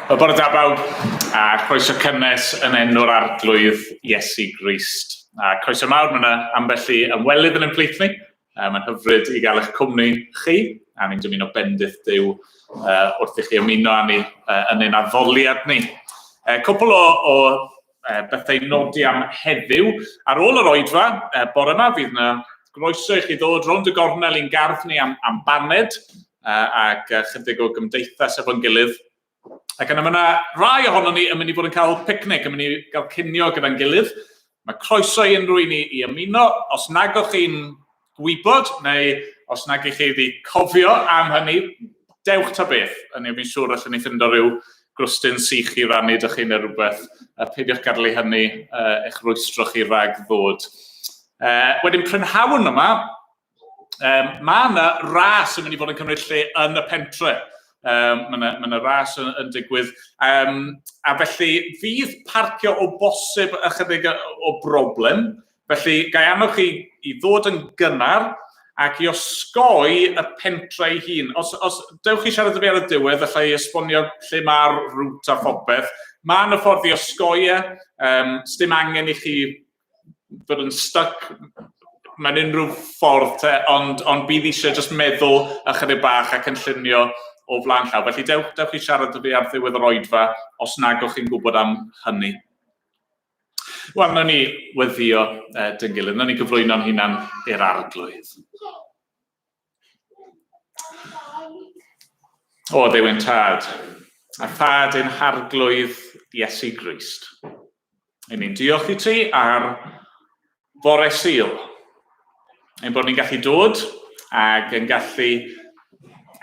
Wel, bore da bawb, a croeso cynnes yn enw'r Arglwydd Iesu Grist. A croeso mawr, mae yna ambell i ymwelydd yn ein plith ni. Mae'n hyfryd i gael eich cwmni chi, a ni'n dymuno bendith Duw wrth i chi ymuno â ni yn ein addoliad ni. Cwpl o, o bethau i nodi am heddiw. Ar ôl yr oedfa, bore yma, fydd yna groeso i chi ddod rownd y gornel i'n gardd ni am, am baned ac chydig o gymdeithas efo'n gilydd. Ac yna mae yna rai ohonon ni yn mynd i fod yn cael picnic, yn mynd i gael cinio gyda'n gilydd. Mae croeso i unrhyw un i, i ymuno. Os nag o'ch chi'n gwybod, neu os nag ych chi wedi cofio am hynny, dewch ta beth. Yn fi'n siŵr allan ni ffindo rhyw grwstyn sych i rannu dych chi neu rhywbeth. Peidiwch gadael i hynny eich rwystro chi rhag ddod. Wedyn prynhawn yma, Um, mae yna ras yn mynd i fod yn cymryd lle yn y pentre. Um, mae yna, mae yna ras yn, yn digwydd. Um, a felly, fydd parcio o bosib ychydig o broblem. Felly, gai annog chi i ddod yn gynnar ac i osgoi y pentre ei hun. Os, os dewch chi siarad â fi ar y diwedd, allai i esbonio lle mae'r rwt a phopeth. Mae yna ffordd i osgoi e. Um, Sdim angen i chi fod yn stuck mewn unrhyw ffordd te, ond, ond bydd eisiau jyst meddwl ychydig bach a cynllunio o flaen llaw. Felly dewch, dewch i siarad â fi ar ddiwedd yr oedfa os nag o'ch chi'n gwybod am hynny. Wel, nawn ni weddio eh, dyn gilydd, nawn ni gyflwyno'n hunan i'r arglwydd. O, Dduw ein tad, a thad ein harglwydd Iesu Grist. Ein ni'n diolch i ti ar fore Sul. Ein bod ni'n gallu dod ac yn gallu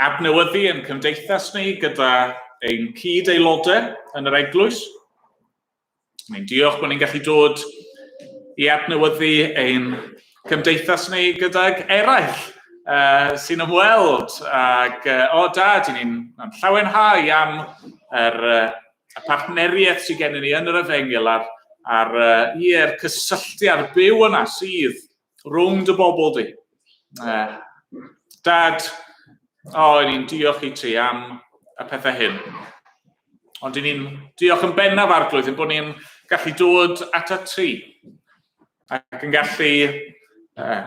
adnewyddu ein cymdeithas ni gyda ein cyd-aelodau yn yr eglwys. Ni'n diolch bod ni'n gallu dod i adnewyddu ein cymdeithas ni gydag eraill uh, sy'n ymweld. Ac, uh, o dad, i ni'n llawenhau am yr, uh, y partneriaeth sydd gennym ni yn yr efengyl a'r, a'r uh, ie'r cysylltiad byw yna sydd rhwng dy bobl di. Uh, dad, o, oh, ni'n diolch i ti am y pethau hyn. Ond i ni'n diolch yn bennaf arglwydd yn bod ni'n gallu dod at y ti ac yn gallu, uh,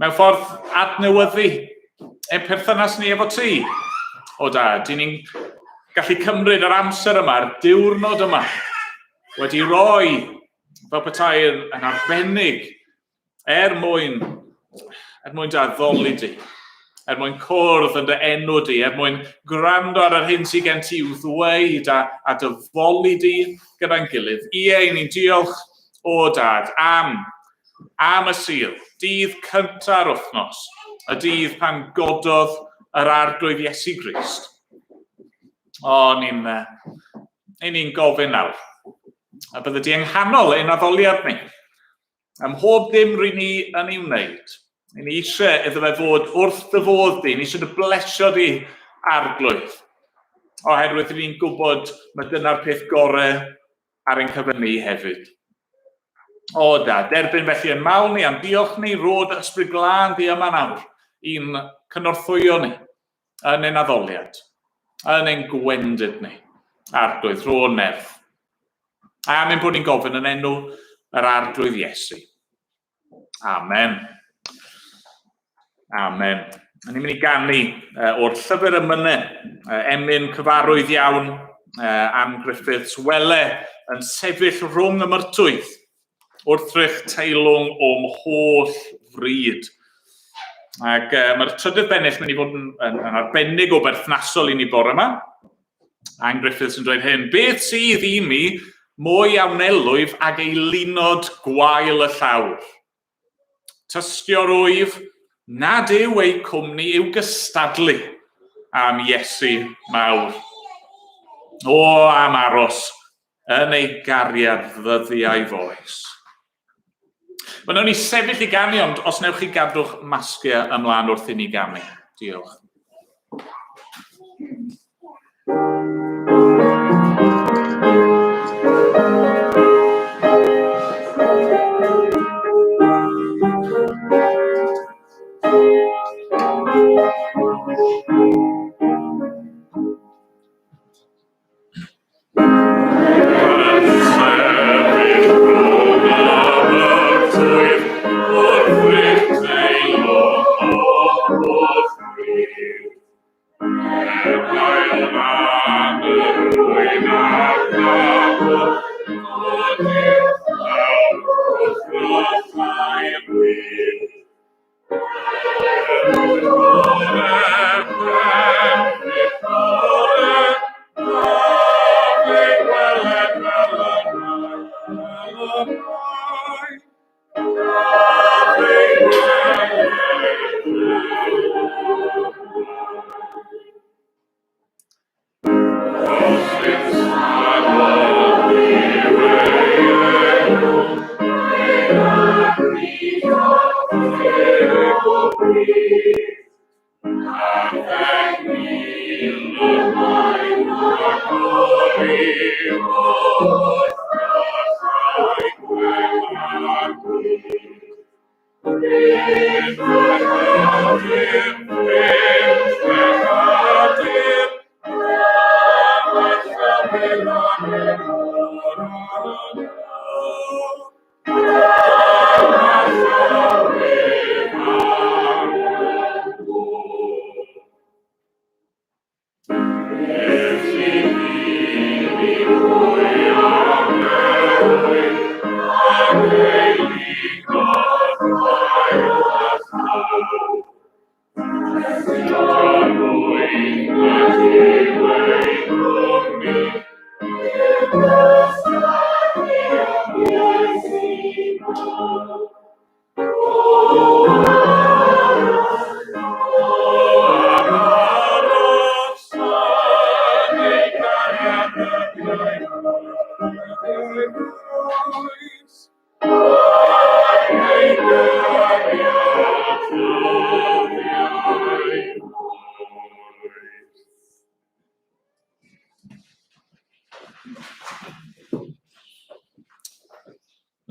mewn ffordd, adnewyddu ein perthynas ni efo ti. O da, dyn ni'n gallu cymryd yr amser yma, yr diwrnod yma, wedi roi Fel petai yn, yn arbennig er mwyn, er mwyn dy addoli di, er mwyn cwrdd yn dy enw di, er mwyn gwrando ar yr hyn sydd gen ti i'w ddweud a, a dy foli di gyda'n gilydd. Ie, i ni'n diolch o dad am, am y Sul, dydd cynta'r wythnos, y dydd pan gododd yr Arglwydd Iesu Grist. O, ni'n ni'n gofyn nawr, a bydde di yng nghanol ein addoliad ni. Ym mhob dim ry'n ni yn ei wneud, ry'n ni eisiau iddo fe fod wrth dy fodd di, ni eisiau dy blesio di arglwydd. Oherwydd ry'n ni'n gwybod mae dyna'r peth gorau ar ein cyfer ni hefyd. O da, derbyn felly yn mawl ni am diolch ni, rhod ysbryd glân di yma nawr i'n cynorthwyo ni yn ein addoliad, yn ein gwendid ni. Arglwydd, rho nerth. Am ein bod ni'n gofyn yn enw yr Arglwydd Iesu. Amen. Amen. Ni'n mynd i ganu o'r llyfr emynau, emyn cyfarwydd iawn, Ann Griffiths, wele yn sefyll rhwng y myrtwydd, wrthrych teilwng o'm holl fryd. Ac mae'r trydydd bennill mynd i fod yn, yn, yn arbennig o berthnasol i ni bore yma. Ann Griffiths yn dweud hyn, beth sydd i mi mwy a wnelwyf ag eilunod gwael y llawr? Tystio'r wyf nad yw eu cwmni i'w gystadlu am Iesu mawr. O, am aros yn ei gariad ddyddiau foes. Mae wnawn ni sefyll i ganu, ond os newch chi gadw'ch masgiau ymlaen wrth i ni ganu. Diolch.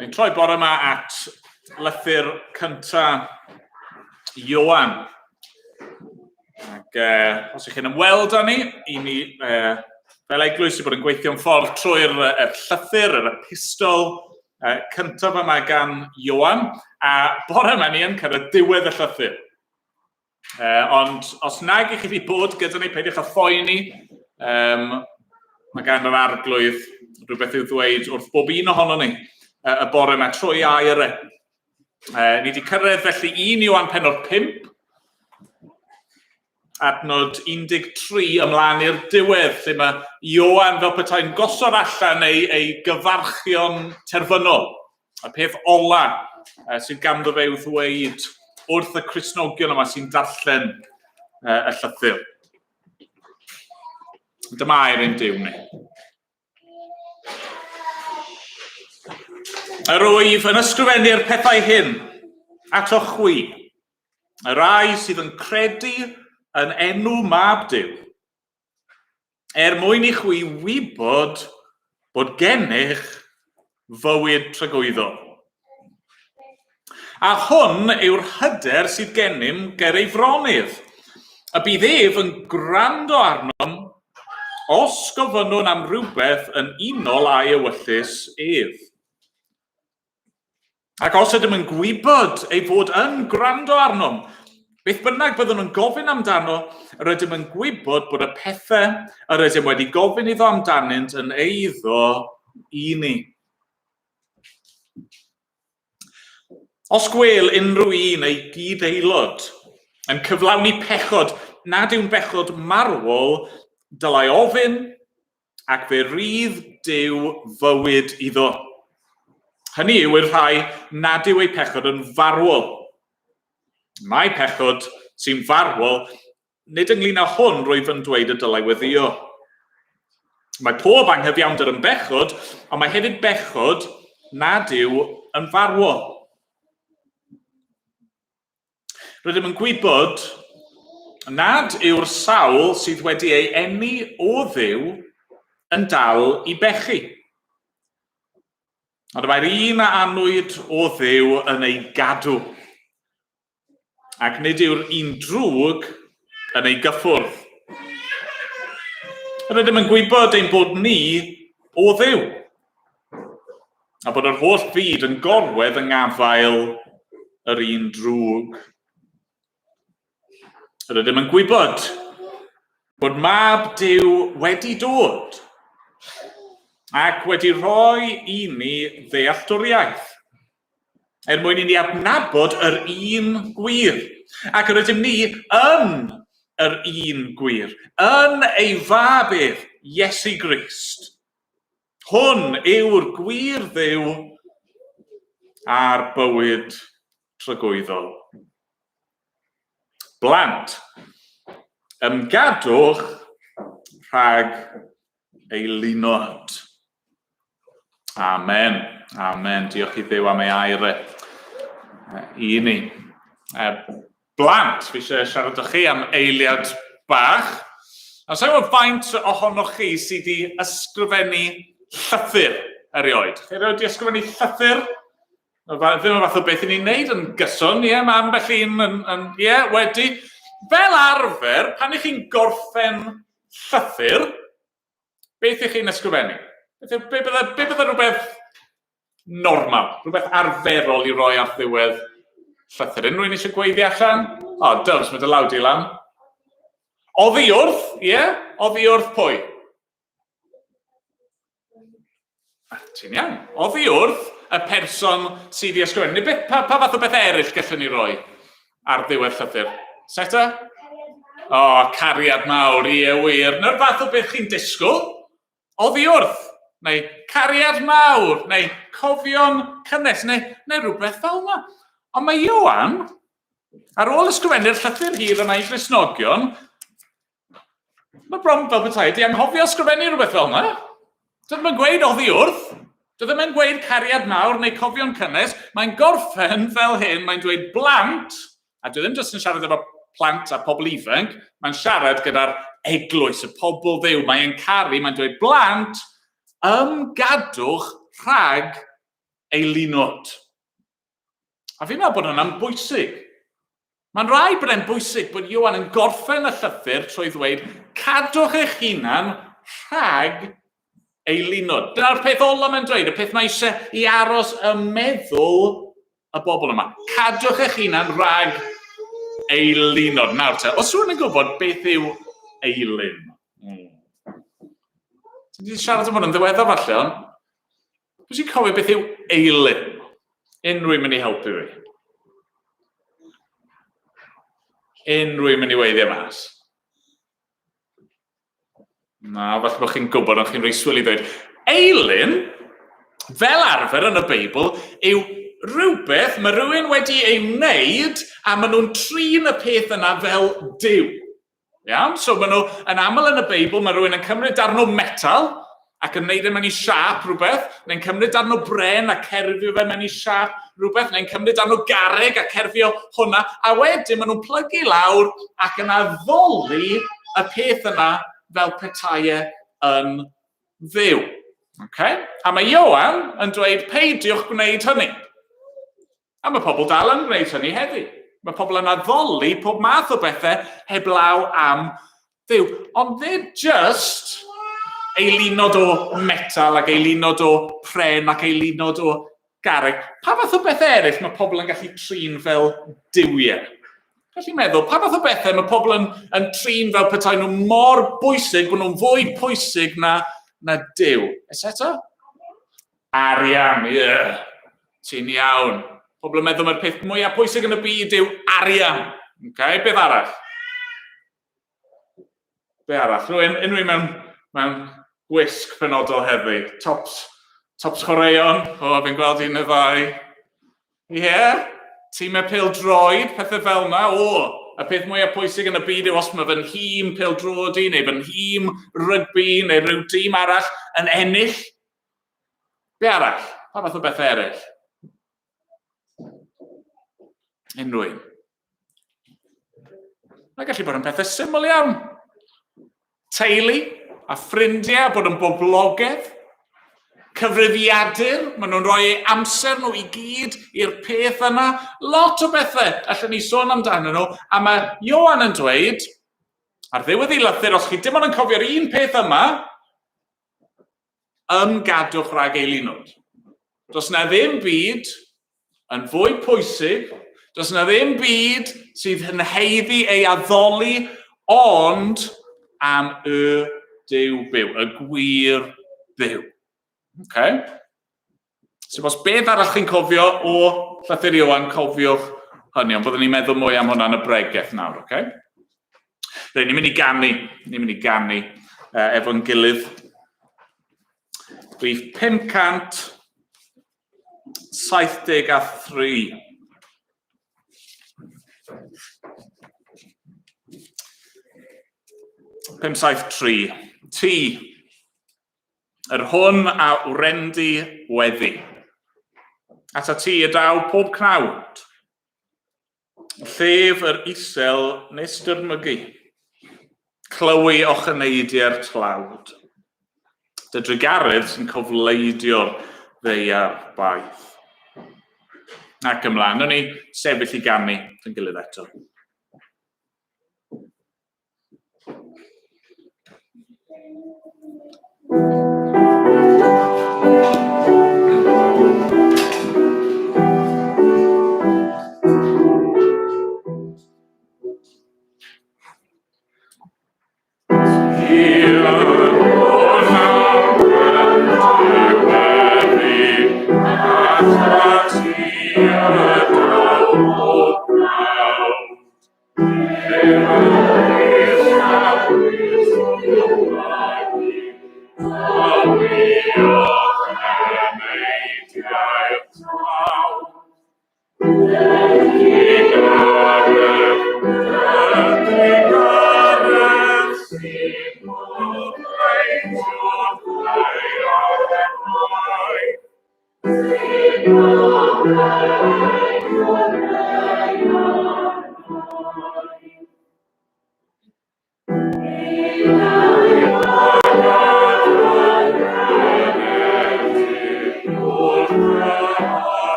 Ni'n troi bore yma at lythyr cynta Ioan. Ac os ych chi'n ymweld â ni, i ni fel eglwys i bod yn gweithio'n ffordd trwy'r er llythyr, yr epistol cyntaf yma gan Ioan. A bore yma ni yn cyrraedd diwedd y llythyr. Ond os nag i chi wedi bod gyda ni, peidiwch â phoeni. Um, mae gan yr arglwydd rhywbeth i'w ddweud wrth bob un ohono ni. y bore yma trwy air e. Ni wedi cyrraedd felly 1 Ioan penod 5, adnod 13 ymlaen i'r diwedd, lle mae Ioan fel petai'n gosod allan ei, ei gyfarchion terfynol. Y peth ola sydd ganddo fe i'w ddweud wrth y Cristnogion yma sy'n darllen y llythyr. Dyma air ein Duw ni. Yr wyf yn ysgrifennu'r pethau hyn ato chwi, y rhai sydd yn credu yn enw Mab Duw, er mwyn i chwi wybod bod gennych fywyd tragwyddol. A hwn yw'r hyder sydd gennym ger ei fronydd, y bydd ef yn gwrando arnom os gofynnwn am rywbeth yn unol â'i ewyllys ef. Ac os ydym yn gwybod ei fod yn gwrando arnom, beth bynnag byddwn yn gofyn amdano, yr ydym yn gwybod bod y pethau yr ydym wedi gofyn iddo amdanynt yn eiddo i ni. Os gwêl unrhyw un ei gyd-aelod yn cyflawni pechod nad yw'n bechod marwol, dylai ofyn, ac fe rydd Duw fywyd iddo. Hynny yw i'r rhai nad yw eu pechod yn farwol. Mae pechod sy'n farwol Nid ynglŷn â hwn rwyf yn dweud y dylai weddïo. Mae pob anghyfiawnder yn bechod, ond mae hefyd bechod nad yw yn farwol. Rydym yn gwybod nad yw'r sawl sydd wedi ei eni o Dduw yn dal i bechu. Ond mae'r un a anwyd o Dduw yn ei gadw. Ac nid yw'r un drwg yn ei gyffwrdd. Rydym yn gwybod ein bod ni o Dduw, a bod yr holl fyd yn gorwedd yng ngafael yr un drwg. Rydym yn gwybod bod Mab Duw wedi dod ac wedi rhoi i ni ddealltwriaeth er mwyn i ni adnabod yr un gwir. Ac yr ydym ni yn yr un gwir, yn ei fab ef, Iesu Grist. Hwn yw'r gwir Dduw a'r bywyd tragwyddol. Blant, ymgadwch rhag eilunod. Amen. Amen. Diolch i Dduw am ei air e i ni. Blant, fi eisiau siarad â chi am eiliad bach. A sa'n gwybod faint ohonoch chi sydd wedi ysgrifennu llythyr erioed? Chi erioed wedi ysgrifennu llythyr? Ddim yn fath o beth i ni'n neud yn gyson, ie, mae ambell un yn, yn, ie, wedi. Fel arfer, pan ych chi'n gorffen llythyr, beth ych chi'n ysgrifennu? Beth, be bydde, be bydde rhywbeth normal, rhywbeth arferol i roi ar ddiwedd llythyr? Unrhyw un eisiau gweiddi allan? O, oh, Dubs, mae dy law di lan. Oddi wrth, ie? Yeah? Oddi wrth pwy? Ti'n iawn. Oddi wrth y person sydd i ysgrifennu. Neu beth, pa, pa fath o beth eraill gallwn ni roi ar ddiwedd llythyr? Seta? O, oh, cariad mawr, ie wir. Neu'r fath o beth chi'n disgwyl? Oddi wrth, neu cariad mawr, neu cofion cynnes, neu, neu rhywbeth fel yna. Ond mae Ioan, ar ôl ysgrifennu'r llythyr hir yna i Gristnogion, Mae bron fel petai wedi anghofio ysgrifennu rhywbeth fel yna. Dwi ddim yn gweud oddi wrth. Dwi ddim yn gweud cariad mawr neu cofion cynnes. Mae'n gorffen fel hyn, mae'n dweud blant, a dwi ddim jyst yn siarad efo plant a pobl ifanc, mae'n siarad gyda'r eglwys, y pobl ddiw, mae'n caru, mae'n dweud blant, ymgadwch rhag eilunod. A fi'n meddwl bod hwnna'n bwysig. Mae'n rhaid bod e'n bwysig bod Ioan yn gorffen y llythyr trwy ddweud, cadwch eich hunan rhag eilunod. Dyna'r peth ola mae'n dweud, y peth mae eisiau i aros ym meddwl y bobl yma. Cadwch eich hunan rhag eilunod. Nawr te, os rhywun yn gwybod beth yw eilun? Ti'n wedi siarad am hwn yn ddiweddar falle, ond... Pwy sy'n cofio beth yw eilun? Unrhyw un mynd i helpu fi? Unrhyw un mynd i weiddi mas? Na, falle bod chi'n gwybod, ond chi'n rhoi swil i ddweud. Eilun, fel arfer yn y Beibl, yw rhywbeth mae rhywun wedi ei wneud a maen nhw'n trin y peth yna fel Duw. Iawn? So maen nhw, yn aml yn y Beibl, mae rhywun yn cymryd darn o metal ac yn neud e mewn i siâp rhywbeth, neu'n cymryd darn o bren a cerfio fe mewn i siâp rhywbeth, neu'n cymryd darn o garreg a cerfio hwnna, a wedyn maen nhw'n plygu lawr ac yn addoli y peth yna fel petai e yn dduw. Okay? A mae Ioan yn dweud peidiwch gwneud hynny. A mae pobl dal yn gwneud hynny heddi. Mae pobl yn addoli pob math o bethau heblaw am Dduw. Ond nid just eilunod o metal ac eilunod o pren ac eilunod o garreg. Pa fath o bethau eraill mae pobl yn gallu trin fel duwiau? Gallu meddwl, pa fath o bethau mae pobl yn, yn trin fel petai nhw mor bwysig, bod nhw'n fwy pwysig na, na Duw? Ys eto? Arian, ie. Yeah. Ti'n iawn. Pobl yn meddwl mae'r peth mwyaf pwysig yn y byd yw arian. Okay, beth arall? Be arall? Rwy'n unrhyw mewn, mewn gwisg penodol heddi. Tops, tops chwaraeon. O, fi'n gweld un neu ddau. Ie, yeah. Tîmau pêl-droed, pethau fel yna. O, y peth mwyaf pwysig yn y byd yw os mae fy nhîm pêl-droed i, neu fy nhîm rygbi, neu rhyw dîm arall yn ennill. Be arall? Pa fath o bethau eraill? Unrhyw un. Mae'n gallu bod yn pethau syml iawn. Teulu a ffrindiau a bod yn boblogaidd. Cyfrifiadur, maen nhw'n rhoi eu amser nhw i gyd i'r peth yna. Lot o bethau allan ni sôn amdanyn nhw. A mae Ioan yn dweud, ar ddiwedd ei lythyr, os chi dim ond yn cofio'r un peth yma, ymgadwch rhag eilunod. Does na ddim byd yn fwy pwysig, does na ddim byd sydd yn haeddu ei addoli ond am y Duw byw, y gwir Dduw. Okay? So os beth arall chi'n cofio o Llythyr Ioan, cofiwch hynny, ond byddwn ni'n meddwl mwy am hwnna yn y bregeth nawr, oce? Okay? Reit, ni'n mynd i ganu, ni'n mynd i ganu efo'n gilydd. Rhif 573. 573. Ti, yr hwn a wrendy weddi. Ata ti y daw pob cnawd. Llef yr isel nes dyrmygu. Clywi ocheneidiau'r tlawd. Dy drugaredd sy'n cofleidio'r ddeiar baith. Ac ymlaen, wnawn ni sefyll i ganu yn gilydd eto.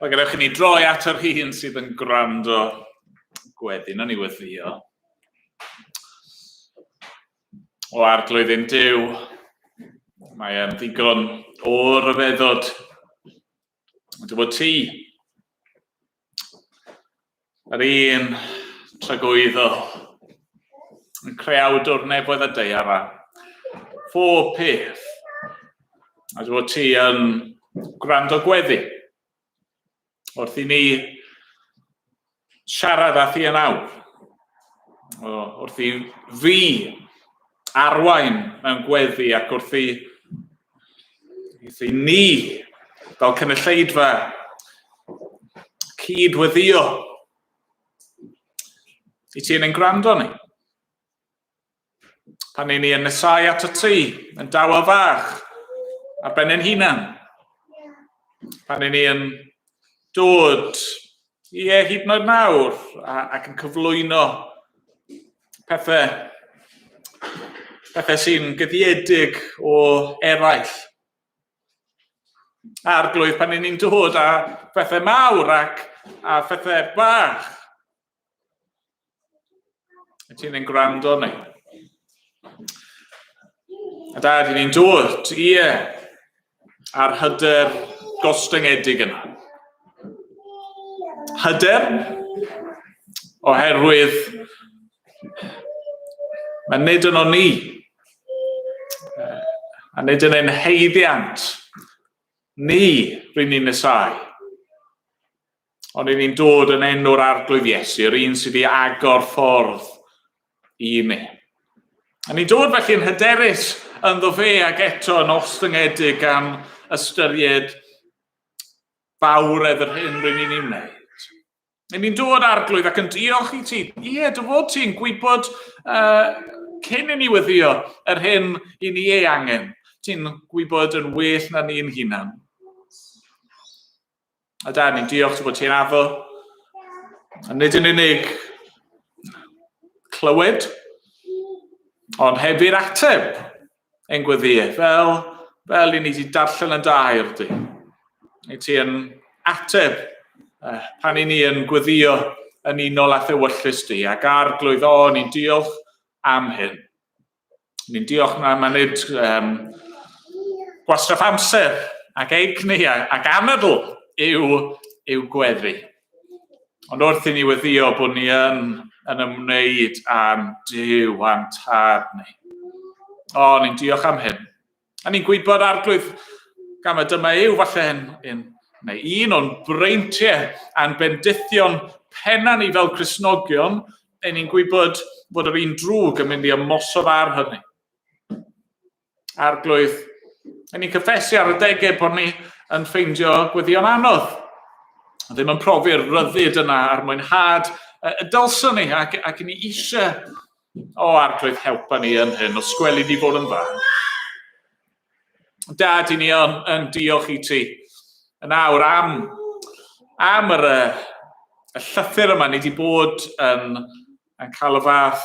Wel, gadewch i ni droi at yr hun sydd yn gwrando gweddi, na ni weddio. O arglwydd ein Duw, mae e'n ddigon o ryfeddod. Dy fod ti, yr un tragwyddol, yn creawdwr nefoedd a daear a phob peth, a dy fod ti yn gwrando gweddi wrth i ni siarad â thi yn awr, wrth i fi arwain mewn gweddi ac wrth i, wrth i ni fel cynulleidfa cyd-weddio i ti yn ein gwrando ni. Pan ni yn nesau at y tŷ, yn dawel fach, ar ben ein hunan. Pan ni yn dod, ie, hyd yn oed nawr, ac yn cyflwyno pethau, pethau sy'n gyddiedig o eraill. Arglwydd, pan ni'n dod â phethau mawr ac a phethau bach, Wyt ti'n ein gwrando ni? A dad, i ni'n dod, ie, a'r hyder gostyngedig yna. Hyder, oherwydd mae nid yn o'n ni, a nid yn ein heiddiant ni rydyn ni'n nesau. Ond i ni'n dod yn enw'r Arglwydd Iesu, yr un sydd wedi agor ffordd i ni. A ni'n dod felly yn hyderus ynddo fe ac eto yn ostyngedig gan ystyried fawredd yr hyn rydyn ni'n ei wneud. A ni'n dod Arglwydd ac yn diolch i ti. Ie, dy fod ti'n gwybod cyn i ni weddio yr hyn i ni ei angen. Ti'n gwybod yn well na ni'n hunan. A da, ni'n diolch ti bod ti'n addo. A nid yn unig clywed, ond hefyd ateb ein gweddiau, fel, fel i ni wedi darllen yn dair di. I ti yn ateb pan i ni yn gweddio yn unol â thewyllys di, ac arglwydd, o, ni'n diolch am hyn. Ni'n diolch na mae nid um, gwastraff amser ac egni ac anadl yw, yw gweddi. Ond wrth i ni weddio bod ni yn, yn ymwneud â'n Duw a'n tad ni. O, ni'n diolch am hyn. A ni'n gwybod arglwydd, gan mae dyma yw falle un, un, neu un o'n breintiau a'n bendithion penna ni fel Cristnogion, e ni'n gwybod bod yr un drwg yn mynd i ymosod ar hynny. Arglwydd, e ni'n cyffesu ar y degau bod ni yn ffeindio gweddion anodd. Ddim yn profi'r ryddid yna a'r mwynhad y dylswn ni ac, ac ni eisiau O, arglwydd, helpa ni yn hyn, os gweli di fod yn dda. Dad, i ni yn, yn diolch i ti yn awr am, am yr, y llythyr yma. Ni wedi bod yn, yn cael y fath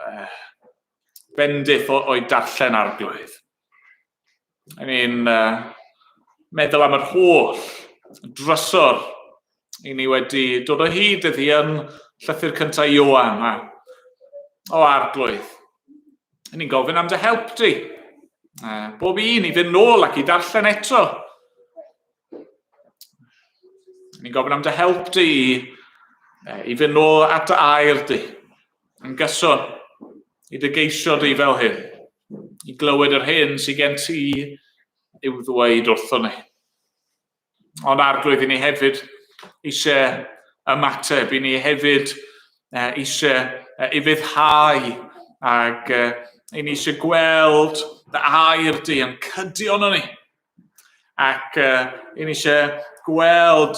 uh, bendith o'i darllen arglwydd. I ni'n uh, meddwl am yr holl drysor i ni wedi dod o hyd iddi yn llythyr cyntaf Ioan. A, o arglwydd, i ni'n gofyn am dy help di. Bob un i fynd nôl ac i darllen eto. Ni'n gofyn am dy help di i, i fynd nôl at dy air di, yn gyson, i dy geisio di fel hyn, i glywed yr hyn sydd gen ti i'w ddweud wrthon ni. Ond arglwydd i ni hefyd eisiau ymateb, i ni hefyd eisiau ufuddhau ac i ni eisiau gweld dy air di yn cydio yn ni. Ac i ni eisiau gweld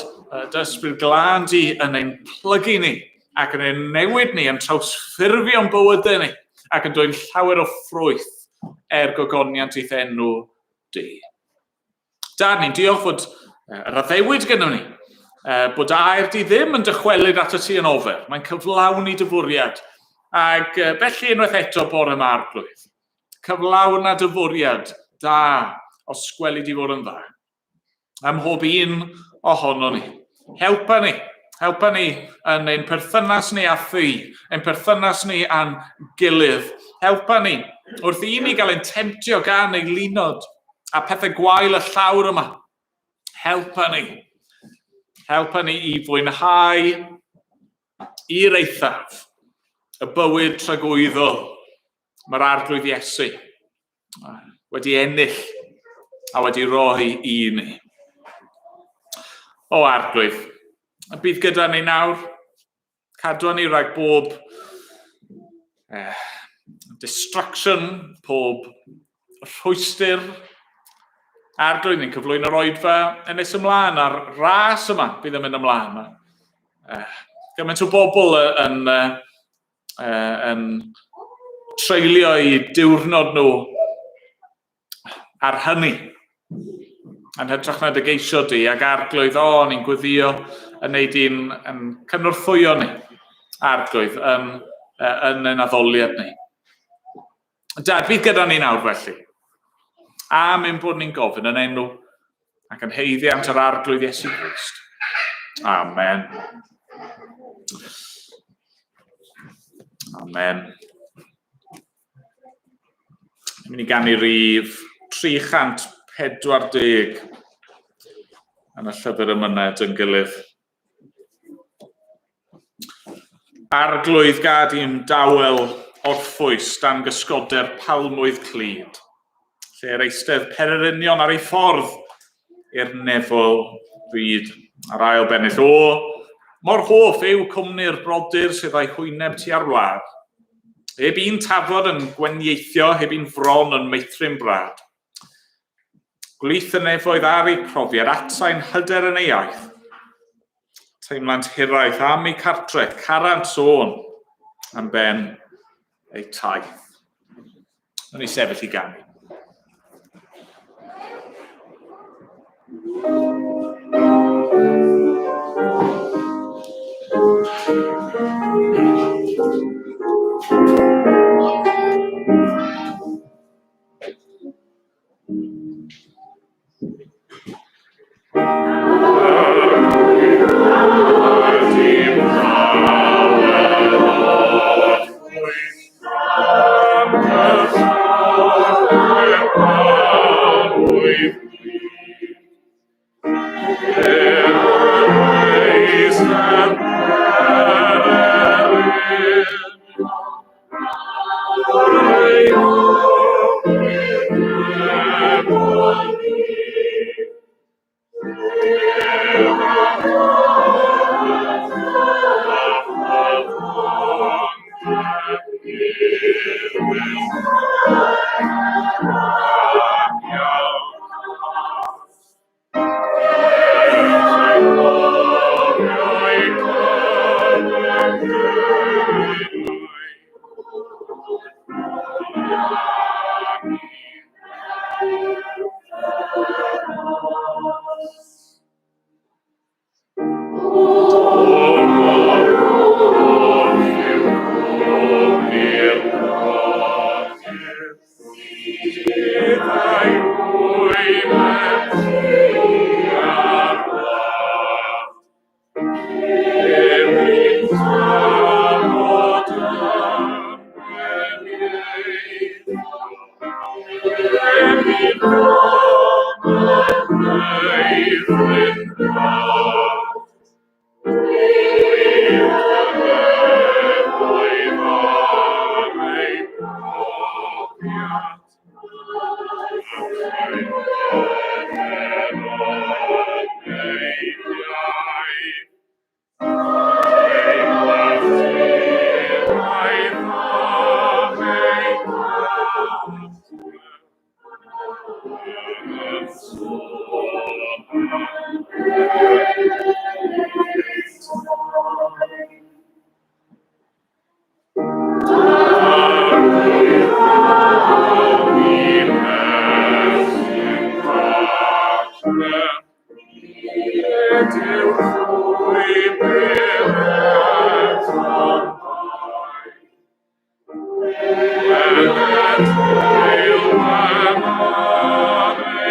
dy ysbryd glân di yn ein plygu ni ac yn ein newid ni, yn trawsffurfio'n bywydau ni ac yn dwyn llawer o ffrwyth er gogoniant i'th enw di. Dad, ni'n diolch fod yr addewid gennym ni, bod air di ddim yn dychwelyd at y ti yn ofer, mae'n cyflawni dy fwriad. Ac felly unwaith eto bore yma arglwydd, cyflawna dy fwriad da os gweli di fod yn dda. Ym mhob un ohono ni. Helpa ni. Helpa ni yn ein perthynas ni â thi, ein perthynas ni â'n gilydd. Helpa ni wrth i ni gael ein temtio gan ei linod a pethau gwael y llawr yma. Helpa ni. Helpa ni i fwynhau i'r eithaf y bywyd tragwyddol mae'r Arglwydd Iesu wedi ennill a wedi rhoi i ni. O Arglwydd, y bydd gyda ni nawr, cadw ni rhag bob distraction, pob rhwystr. Arglwydd, ni'n cyflwyno'r oedfa yn nes ymlaen a'r ras yma bydd yn mynd ymlaen. Gymaint o bobl yn, yn treulio eu diwrnod nhw ar hynny. Yn hytrach na dy geisio di ac arglwydd, o, ni'n gweddio yn neud i'n yn cynorthwyo ni, arglwydd, yn, yn ein addoliad ni. Dad, bydd gyda ni nawr felly. Am ein bod ni'n gofyn yn enw ac yn haeddiant yr Arglwydd Iesu Grist. Amen. Amen. Ni'n mynd i ganu rif 340 yn y llyfr ymyned yn gilydd. Arglwydd gad i'n dawel orffwys dan gysgoder palmwydd clyd, lle'r eistedd pererinion ar ei ffordd i'r nefol fyd. A'r ail bennill, o, mor hoff yw cwmni'r brodyr sydd â'i hwyneb tua'r wlad. Heb un tafod yn gwenieithio, heb un fron yn meithrin brad. Gwlith y nefoedd ar eu profiad, atsain hyder yn ei iaith. Teimlant hiraeth am eu cartre, carant sôn am ben eu taith. Nw'n i sefyll i ganu.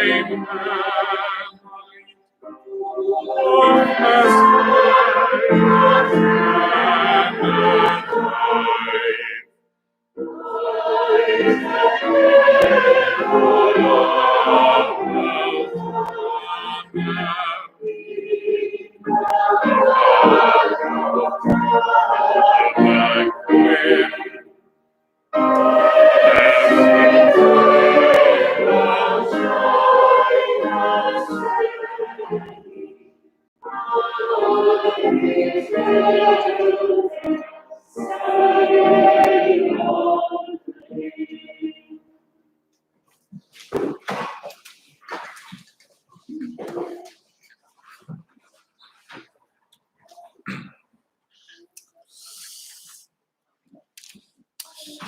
Ein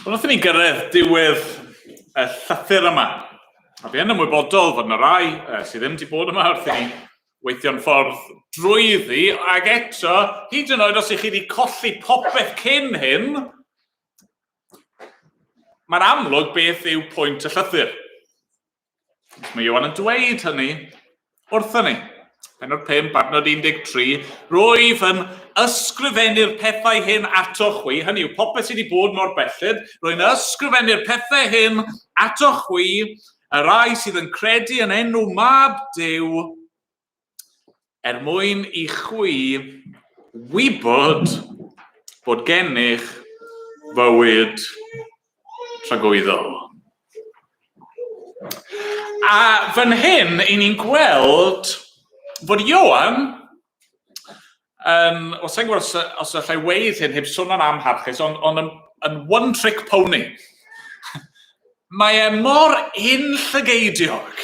Wel, wrth i ni gyrraedd diwedd y llythyr yma, a fi yn ymwybodol fod yna rai sydd ddim wedi bod yma wrth i ni weithio'n ffordd drwyddi, ac eto, hyd yn oed os ych chi wedi colli popeth cyn hyn, mae'n amlwg beth yw pwynt y llythyr. Mae Ioan yn dweud hynny wrthon ni. Penod 5, adnod 13, rwyf yn ysgrifennu'r pethau hyn ato chwi, hynny yw popeth sydd wedi bod mor belled, rwy'n ysgrifennu'r pethau hyn ato chwi, y rai sydd yn credu yn enw mab Duw, er mwyn i chwi wybod bod gennych fywyd tragwyddol. A fan hyn, i ni'n gweld fod Ioan, um, os sa'n gwybod os, os allai weid hyn heb swnio'n amharchus, ond on, yn, yn one-trick pony. Mae e mor unllygeidiog.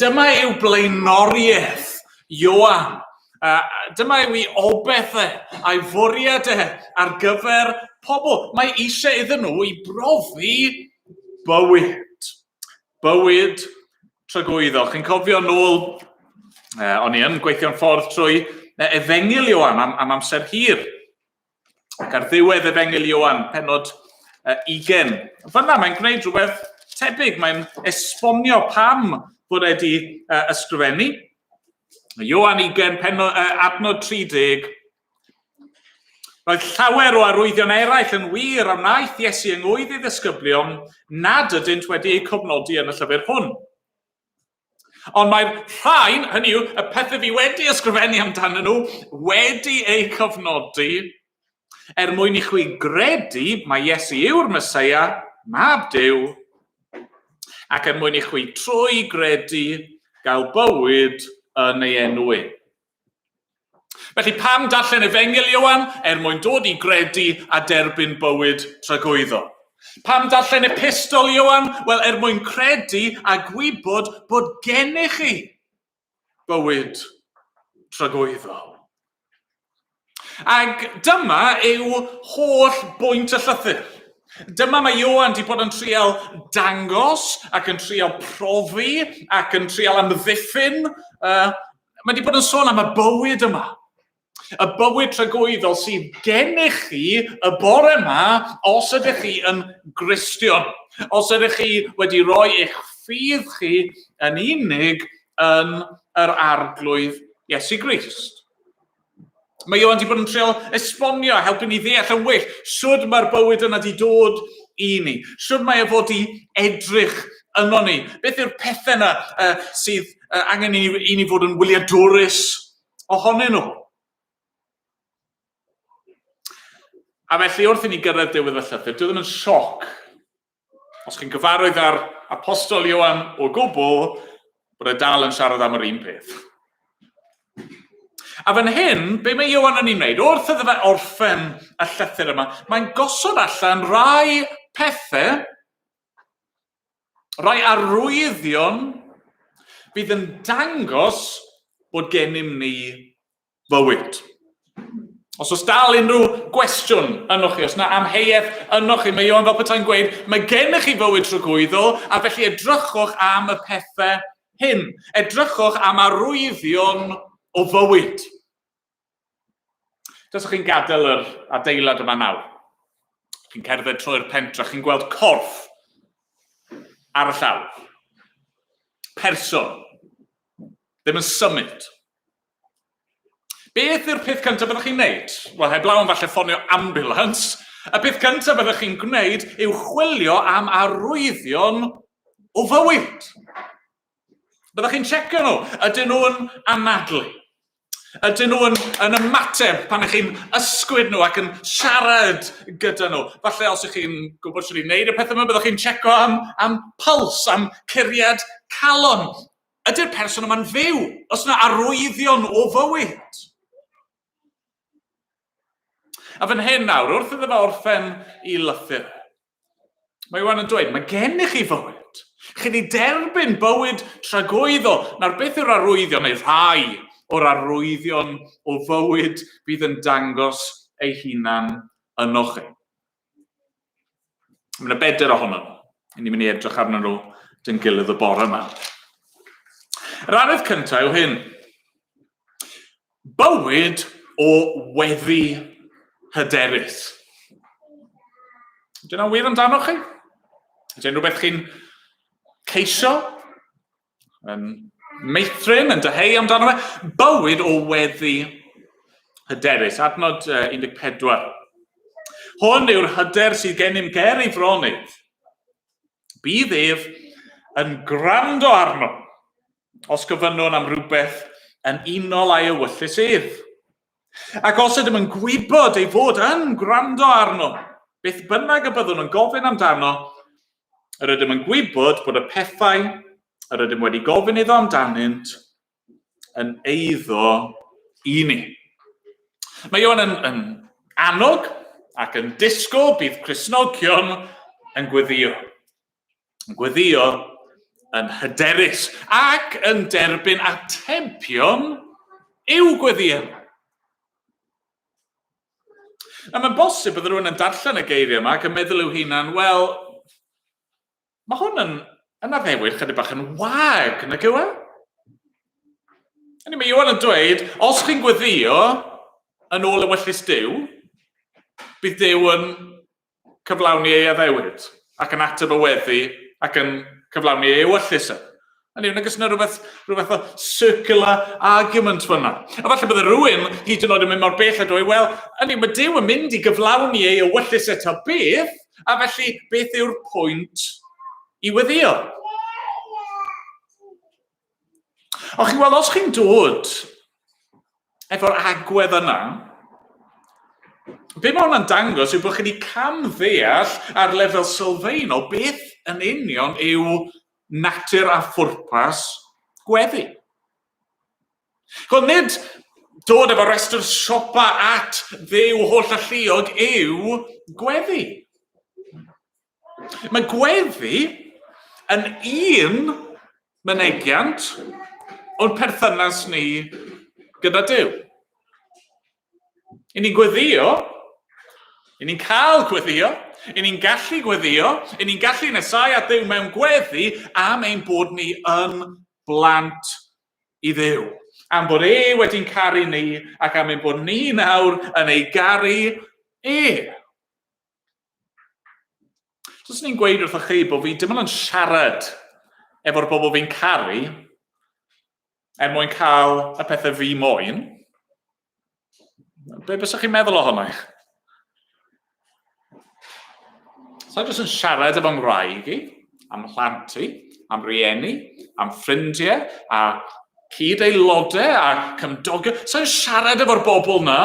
Dyma yw blaenoriaeth Ioan. Dyma yw ei obeth e, a'i fwriad e ar gyfer pobl. Mae eisiau iddyn nhw i brofi bywyd. Bywyd tragwyddol. Chi'n cofio nôl, o'n i yn gweithio'n ffordd trwy Efengyl Ioan am, am amser hir. Ac ar ddiwedd Efengyl Ioan, penod 20. Fyna mae'n gwneud rhywbeth tebyg, mae'n esbonio pam fod e wedi ysgrifennu. Ioan 20, penod, adnod 30. Roedd llawer o arwyddion eraill yn wir a wnaeth Iesu yng ngwydd ei ddisgyblion nad ydynt wedi eu cofnodi yn y llyfr hwn. Ond mae'r rhain, hynny yw, y pethau fi wedi ysgrifennu amdanyn nhw, wedi eu cofnodi, er mwyn i chwi gredu mai Iesu yw'r Meseia, mab Duw, ac er mwyn i chwi trwy gredu gael bywyd yn ei enw e. Felly pam darllen Efengyl Ioan? Er mwyn dod i gredu a derbyn bywyd tragwyddol. Pam darllen Epistol Ioan? Wel, er mwyn credu a gwybod bod gennych chi bywyd tragwyddol. Ac dyma yw holl bwynt y llythyr. Dyma mae Ioan wedi bod yn trial dangos ac yn trial profi ac yn trial amddiffyn. Mae wedi bod yn sôn am y bywyd yma. Y bywyd tragwyddol sydd gennych chi y bore yma os ydych chi yn Gristion. Os ydych chi wedi rhoi eich ffydd chi yn unig yn yr Arglwydd Iesu Grist. Mae Ioan wedi bod yn treial esbonio a helpu ni ddeall yn well sut mae'r bywyd yna wedi dod i ni. Sut mae e fod i edrych yno ni. Beth yw'r pethau yna uh, sydd uh, angen i ni, i ni fod yn wyliadwrus ohonyn nhw. A felly wrth i ni gyrraedd diwedd y llythyr, dwi ddim yn sioc Os chi'n gyfarwydd â'r apostol Ioan o gwbl, bod e dal yn siarad am yr un peth. A fan hyn, be mae Ioan yn ei wneud, wrth iddo fe orffen y llythyr yma, mae'n gosod allan rai pethau, rai arwyddion fydd yn dangos bod gennym ni fywyd. Os oes dal unrhyw gwestiwn ynoch chi, os yna amheuaeth ynoch chi, mae Ioan fel petai'n gweud, mae gennych chi fywyd tragwyddol, a felly edrychwch am y pethau hyn. Edrychwch am arwyddion o fywyd. Dyswch chi'n gadael yr adeilad yma nawr. Chi'n cerdded trwy'r pentre, chi'n gweld corff ar y llawr. person ddim yn symud. Beth yw'r peth cyntaf byddwch chi'n wneud? Wel, heblaw am falle ffonio ambulance, y peth cyntaf byddwch chi'n gwneud yw chwilio am arwyddion o fywyd. Byddwch chi'n checio nhw. Ydyn nhw'n anadlu? Ydyn nhw yn, yn ymateb pan ych chi'n ysgwyd nhw ac yn siarad gyda nhw? Falle os ych chi'n gwybod sut i wneud y pethau yma, byddwch chi'n checo am, am puls, am curiad calon. Ydy'r person yma'n fyw? Os yna arwyddion o fywyd? A fan hyn nawr, wrth iddo fe orffen i lythyr, mae Iwan yn dweud, mae gennych chi fywyd. Chi wedi derbyn bywyd tragwyddol. Nawr, beth yw'r arwyddion, neu rhai o'r arwyddion o fywyd fydd yn dangos ei hunan ynoch chi? Mae yna bedair ohono nhw. Ni'n mynd i edrych arnyn nhw dyn gilydd y bore yma. Yr arwydd cyntaf yw hyn. Bywyd o weddi hyderus. Dyna wir amdano chi? Ydy rhywbeth chi'n ceisio? Yn meithrin, yn dyheu amdano fe? Bywyd o weddi hyderus. Adnod 14. Hwn yw'r hyder sydd gennym ger ei fronydd. Bydd ef yn gwrando arno os gofynnwn am rywbeth yn unol â'i ewyllys ef. Ac os ydym yn gwybod ei fod yn gwrando arno, beth bynnag y byddwn yn gofyn amdano, yr ydym yn gwybod bod y pethau yr ydym wedi gofyn iddo amdanynt yn eiddo i ni. Mae Ioan yn, yn annog ac yn disgwyl bydd Cristnogion yn gweddio. Yn gweddio yn hyderus ac yn derbyn atebion i'w gweddiau. Na, mae'n bosib bod rhywun yn darllen y geiriau yma ac yn meddwl i'w hunan, wel, mae hwn yn, yn addewid chydig bach yn wag, nag yw e? Hynny, mae Iwan yn dweud, os chi'n gweddio yn ôl ewyllys Duw, bydd Duw yn cyflawni ei addewid, ac yn ateb y weddi, ac yn cyflawni ei ewyllys e. Hynny yw, nag oes yna rhywbeth, rhywbeth o circular argument fyna. A falle bydde rhywun hyd yn oed yn mynd mor bell a dweud, wel, hynny yw, mae Duw yn mynd i gyflawni ei ewyllys eto beth, a felly beth yw'r pwynt i weddio? Ond chi'n gweld, os chi'n dod efo'r agwedd yna, be mae hwnna'n dangos yw bod chi wedi cam-ddeall ar lefel sylfaenol beth yn union yw natur a phwrpas gweddi. Wel, nid dod efo restr siopa at Dduw holl alluog yw gweddi. Mae gweddi yn un mynegiant o'n perthynas ni gyda Duw. I ni'n gweddio, i ni'n cael gweddio, i ni'n gallu gweddio, i ni'n gallu nesau at Dduw mewn gweddi am ein bod ni yn blant i Dduw. Am bod e wedi'n caru ni ac am ein bod ni nawr yn ei garu e. So, os ni'n gweud wrthych chi bod fi dim ond yn siarad efo'r bobl fi'n caru, er mwyn cael y pethau fi moyn, be bysach chi'n meddwl ohono i? So, jyst yn siarad efo ngwraig i, am mhlant i, am rieni, am ffrindiau, a cyd-aelodau a cymdogion. So, i'n siarad efo'r bobl na,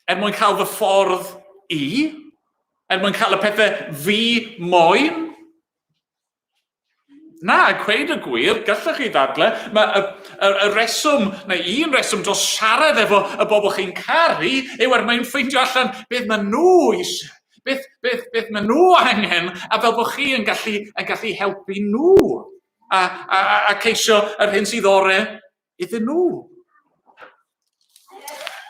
er mwyn cael fy ffordd i, er mwyn cael y pethau fi moyn. Na, cweud y gwir, gallech chi ddadle, mae y, y, y reswm, neu un reswm dros siarad efo y bobl chi'n caru, yw er mwyn ffeindio allan beth maen nhw eisiau, beth, beth, beth maen nhw angen, a fel bod chi yn gallu, yn gallu helpu nhw, a, a, a, a ceisio yr hyn sydd orau iddyn nhw.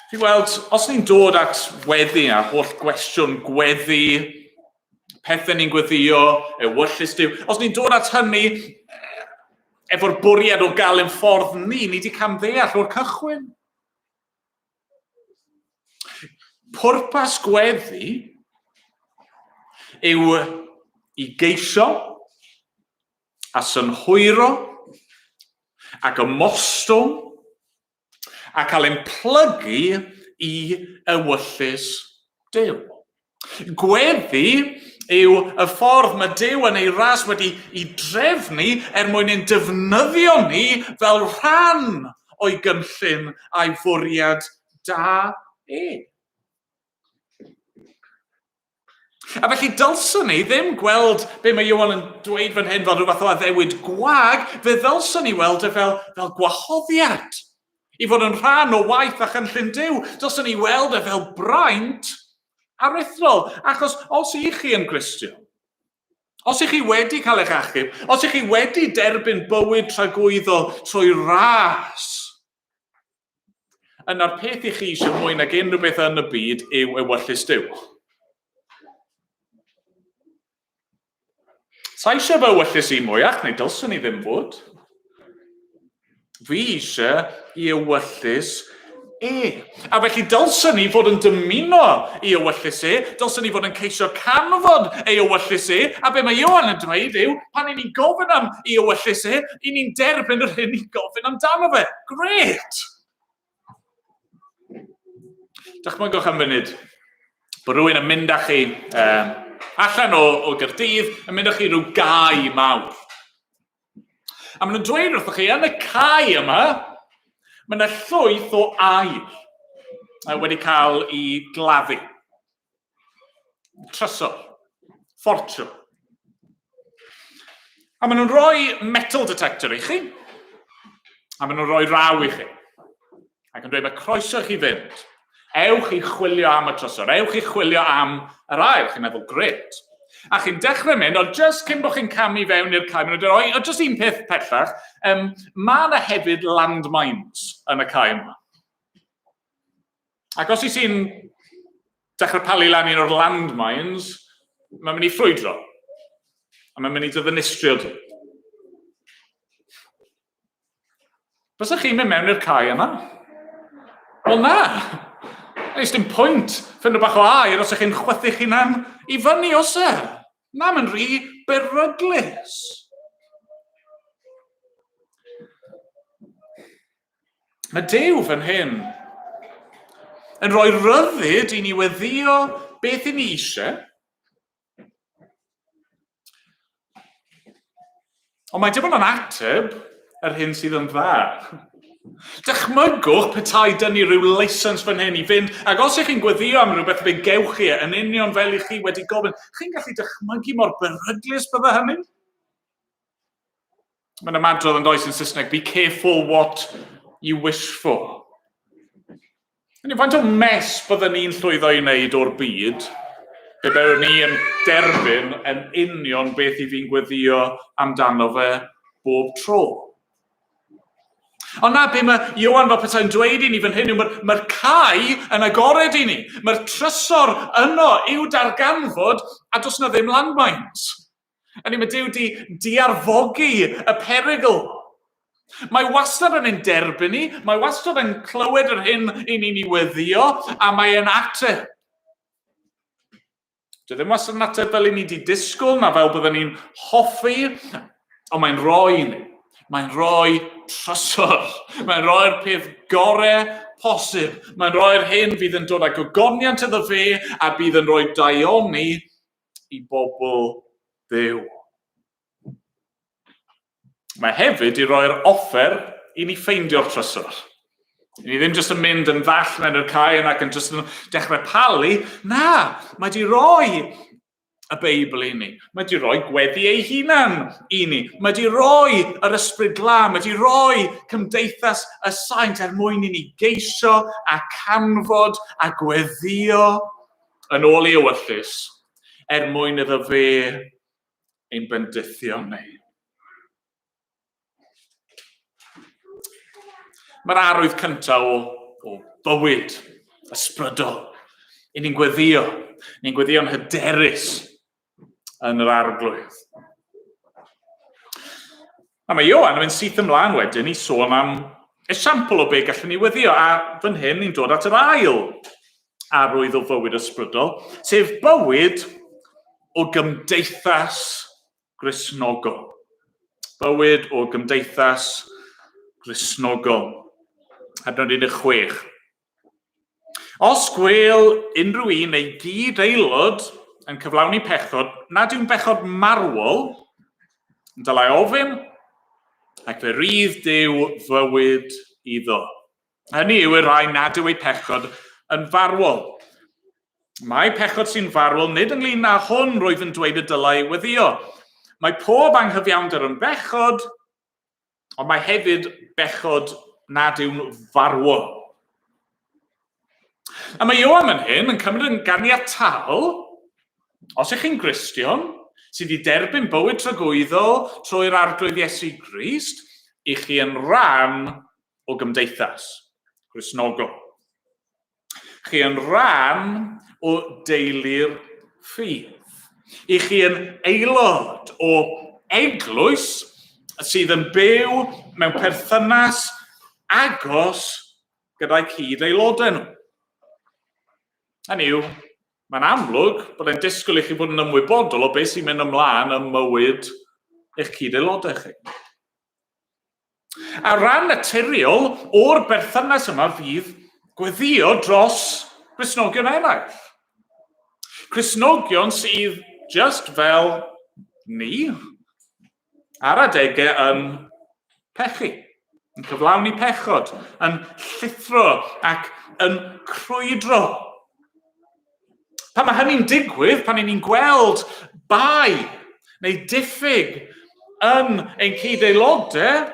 Chi'n gweld, os ni'n dod at weddi a holl gwestiwn gweddi, pethau ni'n gweddio, ewyllys Duw, os ni'n dod at hynny efo'r bwriad o gael ein ffordd ni, ni wedi camddeall o'r cychwyn. Pwrpas gweddi yw i geisio a synhwyro. Ac ymostwng a cael ein plygu i ewyllys Duw. Gweddi yw y ffordd mae Duw yn ei ras wedi i drefnu er mwyn ein defnyddio ni fel rhan o'i gynllun a'i fwriad da e. A felly dylswn ni ddim gweld be mae Ioan yn dweud fan hyn fel rhyw fath o addewid gwag, fe ddylswn ni weld e fel, fel gwahoddiad i fod yn rhan o waith a chynllun Duw. Dylswn ni weld e fel braint aruthrol, achos os i chi yn Gristion, os i chi wedi cael eich achub, os i chi wedi derbyn bywyd tragwyddol trwy ras, Yna'r peth i chi eisiau mwy nag unrhyw beth yn y byd yw ewyllys Duw. Sa eisiau fy ewyllys i mwyach, neu dylswn i ddim fod. Fi eisiau i ewyllys e. A felly dylswn ni fod yn dymuno i ewyllys e, dylswn ni fod yn ceisio canfod ei ewyllys e, a be mae Ioan yn dweud yw, pan i ni'n gofyn am i ewyllys e, i ni'n derbyn yr hyn ni'n gofyn amdano fe. Grêt! Dychmygwch am funud bod rhywun yn mynd â chi allan o, o Gyrdydd, yn mynd â chi rhyw gae mawr. A maen nhw'n dweud wrthoch chi, yn y cae yma, mae yna llwyth o air wedi cael ei gladdu. Trysor. Ffortiwn. A maen nhw'n rhoi metal detector i chi. A maen nhw'n rhoi raw i chi. Ac yn dweud, mae croeso i chi fynd. Ewch i chwilio am y trysor, ewch i chwilio am yr air. Chi'n meddwl, gret. A chi'n dechrau mynd, ond just cyn bod chi'n camu fewn i'r cae, maen nhw'n dweud, o, just un peth pellach, um, mae yna hefyd landmines yn y cae yma. Ac os i ti'n dechrau palu lan un o'r landmines, mae'n mynd i ffrwydro. A mae'n mynd i dy ddinistrio di. Fysa chi'n mynd mewn i'r cae yna? Wel na! Oes dim pwynt ffindo bach o aer os ych chi'n chwythu'ch hunan i fyny, oes e? Na, mae'n rhy beryglus. Mae Duw fan hyn yn rhoi rhyddid i ni weddio beth i ni eisiau, Ond mae dim ond yn ateb yr hyn sydd yn dda. Dychmygwch petai dyn ni rhyw license fan hyn i fynd, ac os ych chi'n gweddio am rhywbeth fe gewch chi e yn union fel i chi wedi gofyn. Chi'n gallu dychmygu mor beryglus bydde hynny? Mae'n ymadrodd yn does yn Saesneg, be careful what you wish for. Hynny, faint o mess bydden ni'n llwyddo i wneud o'r byd pe byddwn ni yn derbyn yn union beth i fi'n gweddio amdano fe bob tro. Ond na, be mae Ioan fel petai'n dweud i ni fan hyn yw mae'r mae cae yn agored i ni. Mae'r trysor yno i'w darganfod a does na ddim landmines. Hynny, mae Duw di diarfogi y perygl. Mae wastad yn ein derbyn ni, mae wastad yn clywed yr hyn i ni'n ei weddio, a mae e'n ateb. Dwi ddim wastad yn ateb fel i ni di disgwyl, na fel byddwn ni'n hoffi, ond mae'n rhoi i ni. Mae'n rhoi trysor. Mae'n rhoi'r peth gorau posib. Mae'n rhoi'r hyn fydd yn dod â gogoniant iddo fe a bydd yn rhoi daioni i bobl Dduw. Mae hefyd i roi'r offer i ni ffeindio'r trysor. I ni ddim jyst yn mynd yn ddall mewn i'r cae ac yn jyst yn dechrau palu. Na, mae di roi y Beibl i ni. Mae di roi gweddi ei hunan i ni. Mae di roi yr ysbryd glân. Mae di roi cymdeithas y saint er mwyn i ni geisio a canfod a gweddio yn ôl ei ewyllys, er mwyn iddo fe ein bendithio ni. Mae'r arwydd cyntaf o, o bywyd ysbrydol. I ni'n gweddio, ni'n gweddio'n hyderus yn yr arglwydd. A mae Ioan yn mynd syth ymlaen wedyn i sôn am esiampl o be gallwn ni weddio, a fan hyn ni'n dod at yr ail arwydd o fywyd ysbrydol, sef bywyd o gymdeithas Gristnogol. Bywyd o gymdeithas Gristnogol. Adnod 16. Os gwêl unrhyw un ei gyd-aelod yn cyflawni pechod nad yw'n bechod marwol, dylai ofyn, ac fe rydd Duw fywyd iddo. Hynny yw y rhai nad yw eu pechod yn farwol. Mae pechod sy'n farwol nid ynglyn â hwn rwyf yn dweud y dylai weddio. Mae pob anghyfiawnder yn bechod, ond mae hefyd bechod nad yw'n farwol. A mae Ioan yn hyn yn cymryd yn ganiataol, os ych chi'n Gristion, sydd wedi derbyn bywyd tragwyddol trwy'r Arglwydd Iesu Grist, i chi yn rhan o gymdeithas Gristnogol. Chi yn rhan o deulu'r ffydd. I chi yn aelod o eglwys sydd yn byw mewn perthynas agos gyda'i cyd-aelodau nhw. Hynny yw, mae'n amlwg bod e'n disgwyl i chi fod yn ymwybodol o beth sy'n mynd ymlaen ym mywyd eich cyd-aelodau chi. A rhan naturiol o'r berthynas yma fydd gweddio dros Gristnogion eraill. Cristnogion sydd just fel ni, ar adegau yn pechu, yn cyflawni pechod, yn llithro ac yn crwydro. Pan mae hynny'n digwydd, pan ni'n gweld bai neu diffyg yn ein cyd-aelodau,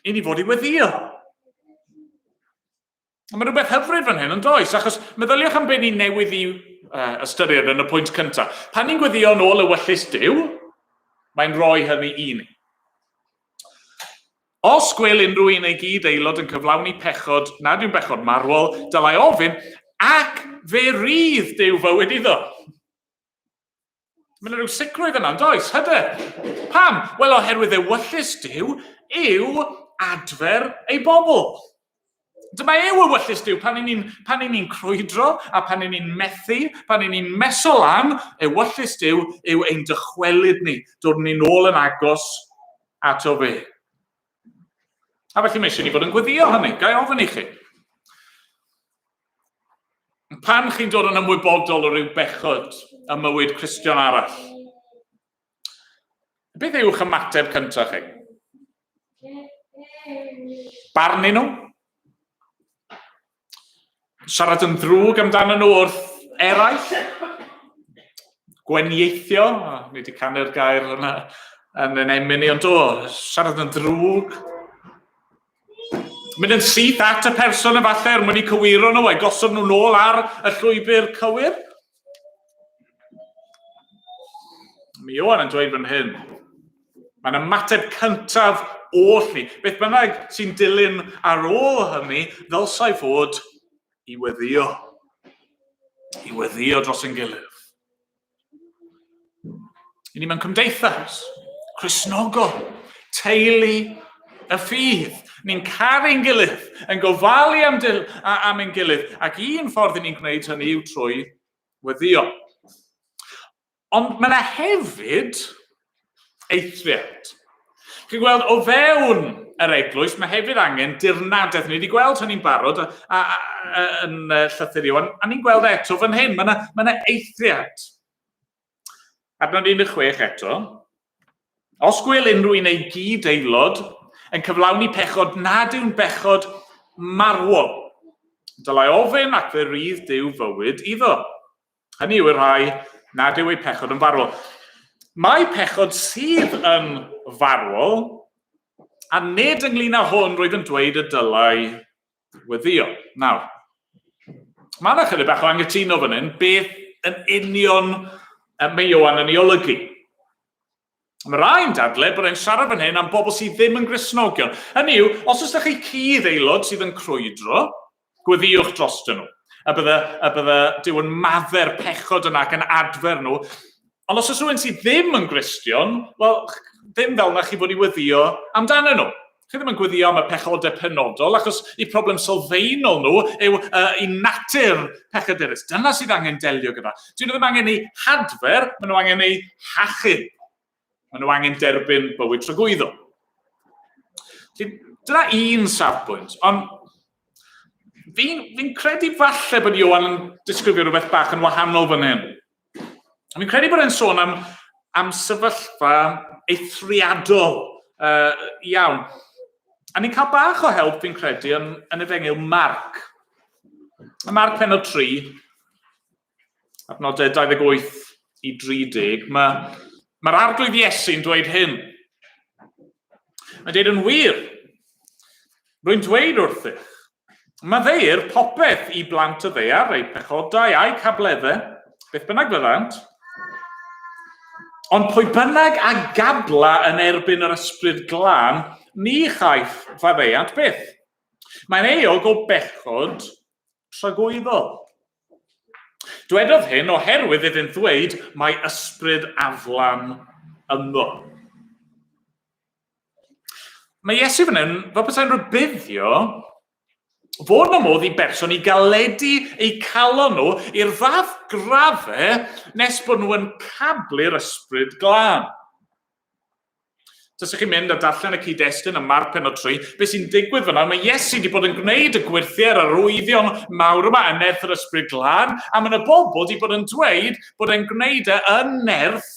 i ni fod i weddio. A mae rhywbeth hyfryd fan hyn, yn does? Achos meddyliwch am beth ni newydd i ystyried yn y pwynt cyntaf. Pan ni'n gweddio yn ôl ewyllys Duw, mae'n rhoi hynny i ni. Os gwel unrhyw un ei gyd-aelod yn cyflawni pechod nad yw'n bechod marwol, dylai ofyn, ac fe rydd Duw fywyd iddo. Mae yna rhyw sicrwydd yna, yn does? Hyder. Pam? Wel, oherwydd ewyllys Duw yw adfer ei bobl. Dyma yw ewyllys Duw pan ni'n pan ni'n crwydro a pan ni'n methu, pan ni'n meso lan, ewyllys Duw yw ein dychwelyd ni, dod ni'n ôl yn agos ato fe. A felly mae eisiau ni fod yn gweddio hynny. Ga i ofyn i chi. Pan chi'n dod yn ymwybodol o ryw bechod ym mywyd Cristion arall, Beth yw'ch ymateb cyntaf chi? Barnu nhw? Siarad yn ddrwg amdano nhw wrth eraill? Gwenieithio? Ni wedi canu'r gair yna yn yn emyn ni, ond do, siarad yn ddrwg. Mynd yn syth at y person efallai er mwyn i cywiro nhw a'i gosod nhw nôl ar y llwybr cywir. Mae Ioan yn dweud fan hyn, mae'n ymateb cyntaf oll ni. Beth bynnag sy'n dilyn ar ôl hynny, ddylsai fod i weddio. I weddio dros ein gilydd. I ni mewn cymdeithas, Cristnogol, teulu y ffydd. Ni'n caru'n gilydd, yn gofalu am, dil, am ein gilydd, ac un ffordd i ni'n gwneud hynny yw trwy weddio. Ond mae yna hefyd eithriad. Chi'n gweld, o fewn yr eglwys, mae hefyd angen dirnadaeth. Ni wedi gweld hynny'n barod a, a, a, yn llythyr Ioan, a ni'n gweld eto fan hyn, mae yna, mae yna eithriad. Adnod 16 eto. Os gwel unrhyw un ei gyd-aelod yn cyflawni pechod nad yw'n bechod marwol, dylai ofyn ac fe rydd Duw fywyd iddo. Hynny yw y rhai nad yw eu pechod yn farwol. Mae pechod sydd yn farwol, a nid ynglyn â hwn rwyf yn dweud y dylai weddio. Nawr, mae yna chydig bach o angytuno fan hyn, beth yn union mae Ioan yn ei olygu. Mae rhai'n dadle bod e'n siarad fan hyn am bobl sydd ddim yn Gristnogion. Hynny yw, os oes ydych chi cudd aelod sydd yn crwydro, gweddïwch drostyn nhw. A bydde, a bydde Duw yn madde'r pechod yna ac yn adfer nhw. Ond os oes rhywun sydd ddim yn Gristion, wel, ddim fel na chi fod i weddio amdanyn nhw. Chi ddim yn gweddio am y pechodau penodol, achos eu problem sylfaenol nhw yw eu natur pechadurus. Dyna sydd angen delio gyda. Dyn nhw ddim angen eu hadfer, maen nhw angen eu hachub. Maen nhw angen derbyn bywyd tragwyddol. Dyna un safbwynt, ond fi'n fi credu falle bod Ioan yn disgrifio rhywbeth bach yn wahanol fan hyn. Fi'n credu bod e'n sôn am, am sefyllfa eithriadol iawn. A ni'n cael bach o help, fi'n credu, yn, yn efengyl Marc. Marc penod 3, adnodau 28 i 30, mae'r mae arglwydd Iesu'n dweud hyn. Mae'n dweud yn wir, rwy'n dweud wrthych, maddeuir popeth i blant y ddaear, eu pechodau a'u cableddau, beth bynnag fyddant, ond pwy bynnag a gabla yn erbyn yr ysbryd glân, ni chaiff faddeuant byth. Mae'n euog o bechod tragwyddol. Dwedodd hyn oherwydd iddynt ddweud mae ysbryd aflan ynddo. Mae Iesu fan hyn fel petai'n rhybuddio fod yna modd i berson i galedu eu calon nhw i'r fath graddau nes bod nhw yn cablu'r ysbryd glân. Tasech chi'n mynd a darllen y cyd-destun ym Marc penod 3, beth sy'n digwydd fyna, mae Iesu wedi bod yn gwneud y gwyrthiau a'r arwyddion mawr yma yn nerth yr Ysbryd Glân, a mae yna bobl wedi bod yn dweud bod e'n gwneud e yn nerth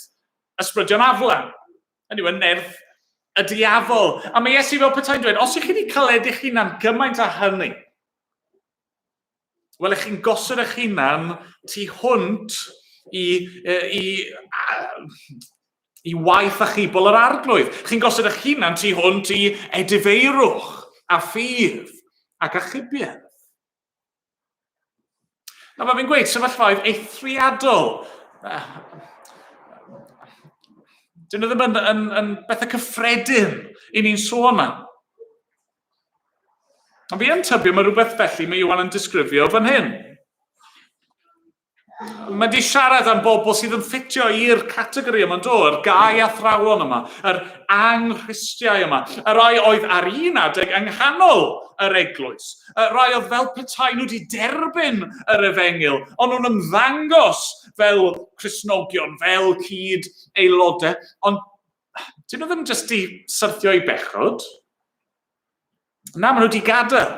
ysbrydion aflan. Hynny yw, yn nerth y diafol. A mae Iesu fel petai'n dweud, os ych chi wedi caledu'ch hunan gymaint â hynny, Wel, ych chi'n gosod eich hunan tu hwnt i, i, i waith achubol yr arglwydd. Chi'n gosod eich hunan tu hwnt i edifeirwch a ffydd ac achubiaeth. Na, mae fi'n gweud, sefyllfaoedd eithriadol. Dyn nhw ddim yn, yn, yn bethau cyffredin i ni'n sôn am. Ond fi yn tybio mae rhywbeth felly mae Iwan yn disgrifio fan hyn. Mae di siarad am bobl sydd yn ffitio i'r categori yma'n do, yr gau athrawon yma, yr anghristiau yma, y rai oedd ar un adeg yng nghanol yr eglwys, y rai oedd fel petai nhw wedi derbyn yr efengyl, ond nhw'n ymddangos fel Cristnogion, fel cyd aelodau, ond dyn nhw ddim jyst i syrthio i bechod. Na, maen nhw wedi gadael.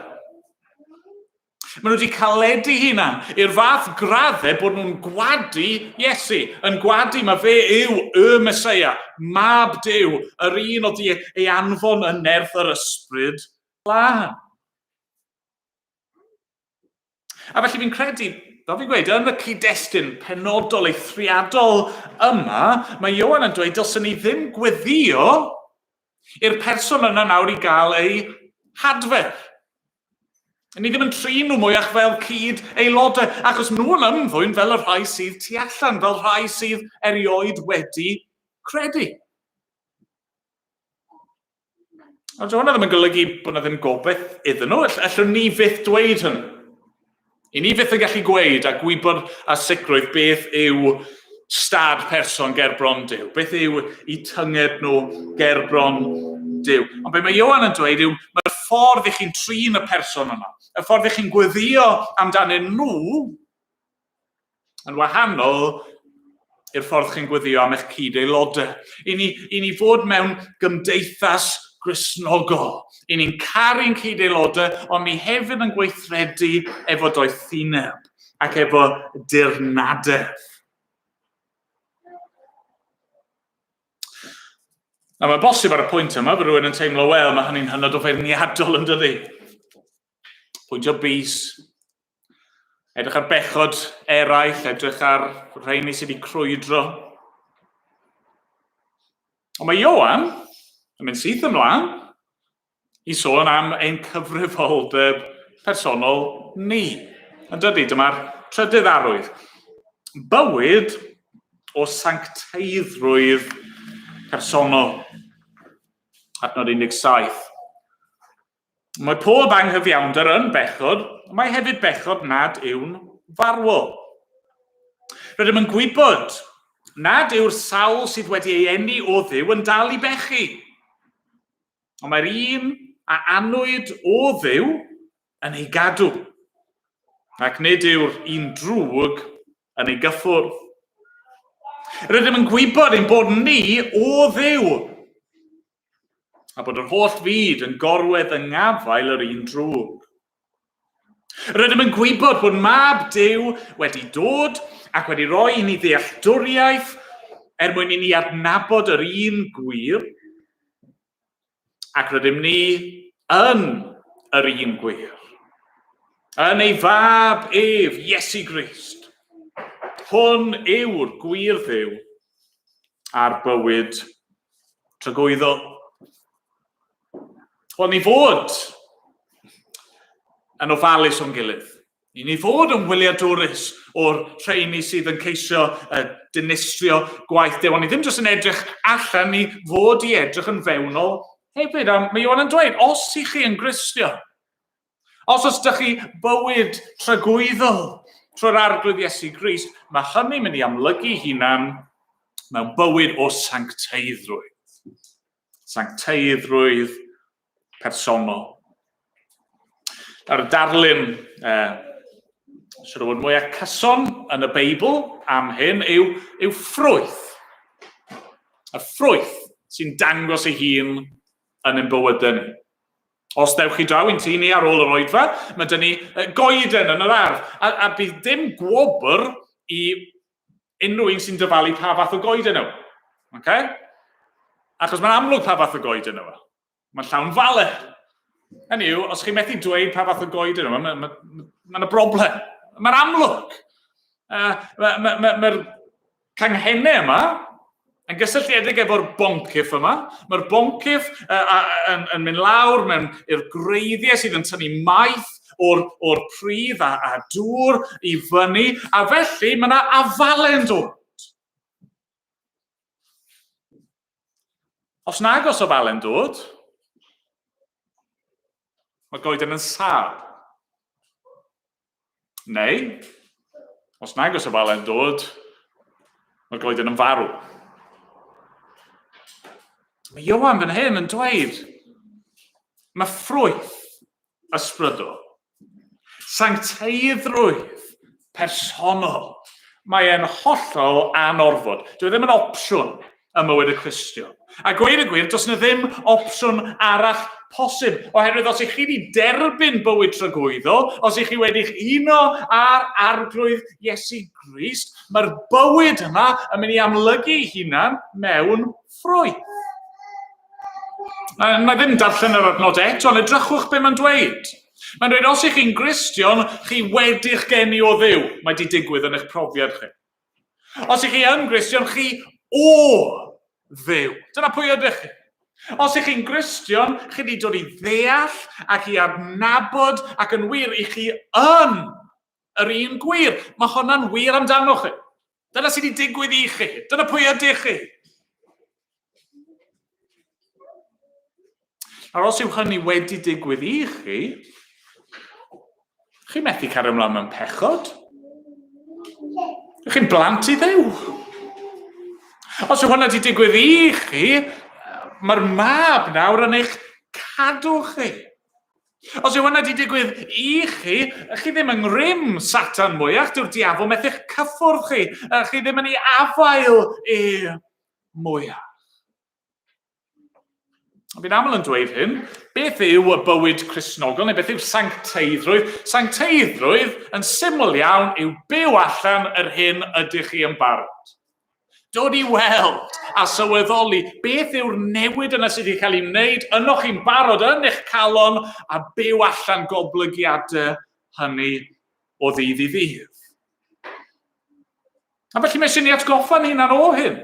Maen nhw wedi caledu hunan i'r fath graddau bod nhw'n gwadu Iesu, yn gwadu mae fe yw y Meseia, mab Duw, yr un oedd ei anfon yn nerth yr ysbryd glân. A felly fi'n credu, fel fi'n gweud, yn y cyd-destun penodol eithriadol yma, mae Ioan yn dweud dylswn ni ddim gweddio i'r person yna nawr i gael ei hadfer. Ni ddim yn trin nhw mwyach fel cyd aelodau, achos nhw'n ymddwyn fel y rhai sydd tu allan, fel rhai sydd erioed wedi credu. Ond dyw hwnna ddim yn golygu bod yna ddim gobaith iddyn nhw. Allwn ni fyth dweud hynny. I ni fyth yn gallu gweud a gwybod a sicrwydd beth yw stad person ger bron Duw. Beth yw i tynged nhw ger bron Duw. Ond be mae Ioan yn dweud yw, mae'r ffordd i chi'n trin y person yna, y ffordd i chi'n gweddio amdanyn nhw, yn wahanol i'r ffordd chi'n gweddio am eich cyd-aelodau. I ni, i ni fod mewn gymdeithas Gristnogol. I ni'n caru'n cyd-aelodau, ond ni hefyd yn gweithredu efo doethineb ac efo dirnadedd. Na, mae'n bosib ar y pwynt yma bod rhywun yn teimlo, wel, mae hynny'n hynod o feirniadol yn dydi. Pwyntio bys, Edrych ar bechod eraill, edrych ar rheini sydd wedi crwydro. Ond mae Ioan yn mynd syth ymlaen i sôn am ein cyfrifoldeb personol ni. Yn dydy, dyma'r trydydd arwydd. Bywyd o sancteiddrwydd personol. Adnod 17. Mae pob anghyfiawnder yn bechod, mae hefyd bechod nad yw'n farwol. Rydym yn gwybod nad yw'r sawl sydd wedi ei eni o Dduw yn dal i bechu. Ond mae'r un a anwyd o Dduw yn ei gadw, ac nid yw'r un drwg yn ei gyffwrdd. Rydym yn gwybod ein bod ni o Dduw. A bod yr holl fyd yn gorwedd yng ngafael yr un drwg. Rydym yn gwybod bod Mab Duw wedi dod ac wedi rhoi i ni ddealltwriaeth er mwyn i ni adnabod yr un gwir, ac rydym ni yn yr un gwir. Yn ei fab ef, Iesu Grist. Hwn yw'r gwir Dduw a'r bywyd tragwyddol. Wel, ni fod yn ofalus o'n gilydd. I ni fod yn wyliadwrus o'r rheini sydd yn ceisio dinistrio gwaith Duw. Ond ni ddim jyst yn edrych allan, ni fod i edrych yn fewnol hefyd. A mae Ioan yn dweud, os i chi yn Gristion, os oes ydych chi bywyd tragwyddol trwy'r Arglwydd Iesu Grist, mae hynny'n mynd i amlygu hunan mewn bywyd o sancteiddrwydd. Sancteiddrwydd personol. Ar y darlun, siwr o fod mwyaf cyson yn y Beibl am hyn yw, yw ffrwyth. Y ffrwyth sy'n dangos ei hun yn ein bywydau ni. Os dewch chi draw i'n tŷ ni ar ôl yr oedfa, mae dyn ni goeden yn yr ardd, a, a bydd dim gwobr i unrhyw un sy'n dyfalu pa fath o goeden yw. Okay? Achos mae'n amlwg pa fath o goeden yw. Mae'n llawn fale. Hynny yw, os chi'n methu dweud pa fath o goeden yw, mae'n ma, ma, ma, ma broblem. Mae'n amlwg. Mae'r ma, ma, ma canghennau yma yn gysylltiedig efo'r boncyff yma. Mae'r boncyff yn, yn mynd lawr mewn i'r gwreiddiau sydd yn tynnu maeth o'r, or pridd a, a dŵr i fyny, a felly mae yna afalen dod. Os nag os afalen dod, mae goeden yn sâl. Neu, os nag oes afalen dod, mae'r goeden yn farw. Mae Ioan fan hyn yn dweud, mae ffrwyth ysbrydol, sancteiddrwydd personol, mae e'n hollol anorfod. Dyw e ddim yn opsiwn ym mywyd y Cristion. A gweud y gwir, does 'na ddim opsiwn arall posib, oherwydd os ych chi wedi derbyn bywyd tragwyddol, os ych chi wedi'ch uno â'r Arglwydd Iesu Grist, mae'r bywyd yma yn mynd i amlygu ei hunan mewn ffrwyth. Na i ddim darllen yr adnod eto, ond edrychwch be mae'n dweud. Mae'n dweud, os ych chi'n Gristion, chi wedi'ch geni o Dduw. Mae wedi digwydd yn eich profiad chi. Os ych chi yn Gristion, chi o Dduw. Dyna pwy ydych chi. Os ych chi'n Gristion, chi wedi dod i ddeall ac i adnabod ac yn wir i chi yn yr un gwir. Mae hwnna'n wir amdano chi. Dyna sydd wedi digwydd i chi. Dyna pwy ydych chi. Nawr, os yw hynny wedi digwydd i chi, chi methu cario ymlaen mewn pechod. Chi'n blant i Dduw. Os yw hwnna wedi digwydd i chi, mae'r mab nawr yn eich cadw chi. Os yw hwnna wedi digwydd i chi, chi ddim yng ngrym Satan mwyach, dyw'r diafol methu'ch cyffwrdd chi, chi ddim yn ei afael e mwyach. Fi'n aml yn dweud hyn, beth yw y bywyd Cristnogol, neu beth yw sancteiddrwydd? Sancteiddrwydd, yn syml iawn, yw byw allan yr hyn ydych chi yn barod. Dod i weld a sylweddoli beth yw'r newid yna sydd wedi cael ei wneud ynoch chi'n barod yn eich calon a byw allan goblygiadau hynny o ddydd i ddydd. A felly mae eisiau ni atgoffa'n hunan o hyn.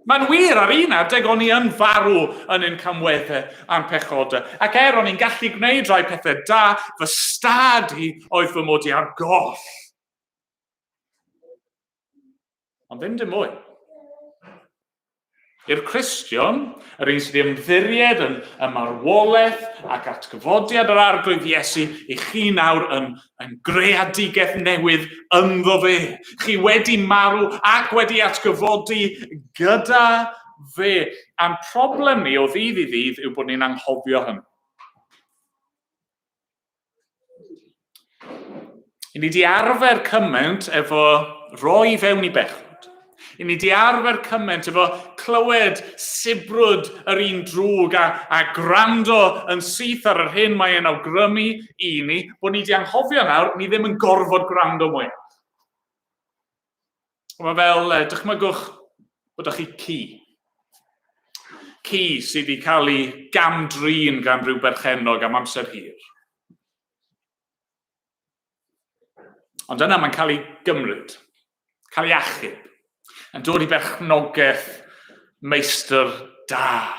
Mae'n wir, ar un adeg o'n i yn farw yn ein camweddau a'n pechodau, ac er o'n i'n gallu gwneud rhai pethau da, fy stad i oedd fy mod i ar goll. Ond ddim dim mwy. I'r Cristion, yr un sydd wedi ymddiried yn y marwolaeth ac atgyfodiad yr Arglwydd Iesu, i chi nawr yn, yn greadigaeth newydd ynddo fe. Chi wedi marw ac wedi atgyfodi gyda fe. A'n problem ni o ddydd i ddydd yw bod ni'n anghofio hynny. I ni wedi arfer cymaint efo roi fewn i bechod. I ni di arfer cymaint efo clywed sibrwd yr un drwg a, a gwrando yn syth ar yr hyn mae e'n awgrymu i ni, bod ni di anghofio nawr, ni ddim yn gorfod gwrando mwy. Mae fel, dychmygwch bod â chi ci. Ci sydd wedi cael ei gam-drin gan rhyw berchennog am amser hir. Ond yna mae'n cael ei gymryd, cael ei achub, yn dod i berchnogaeth meistr da.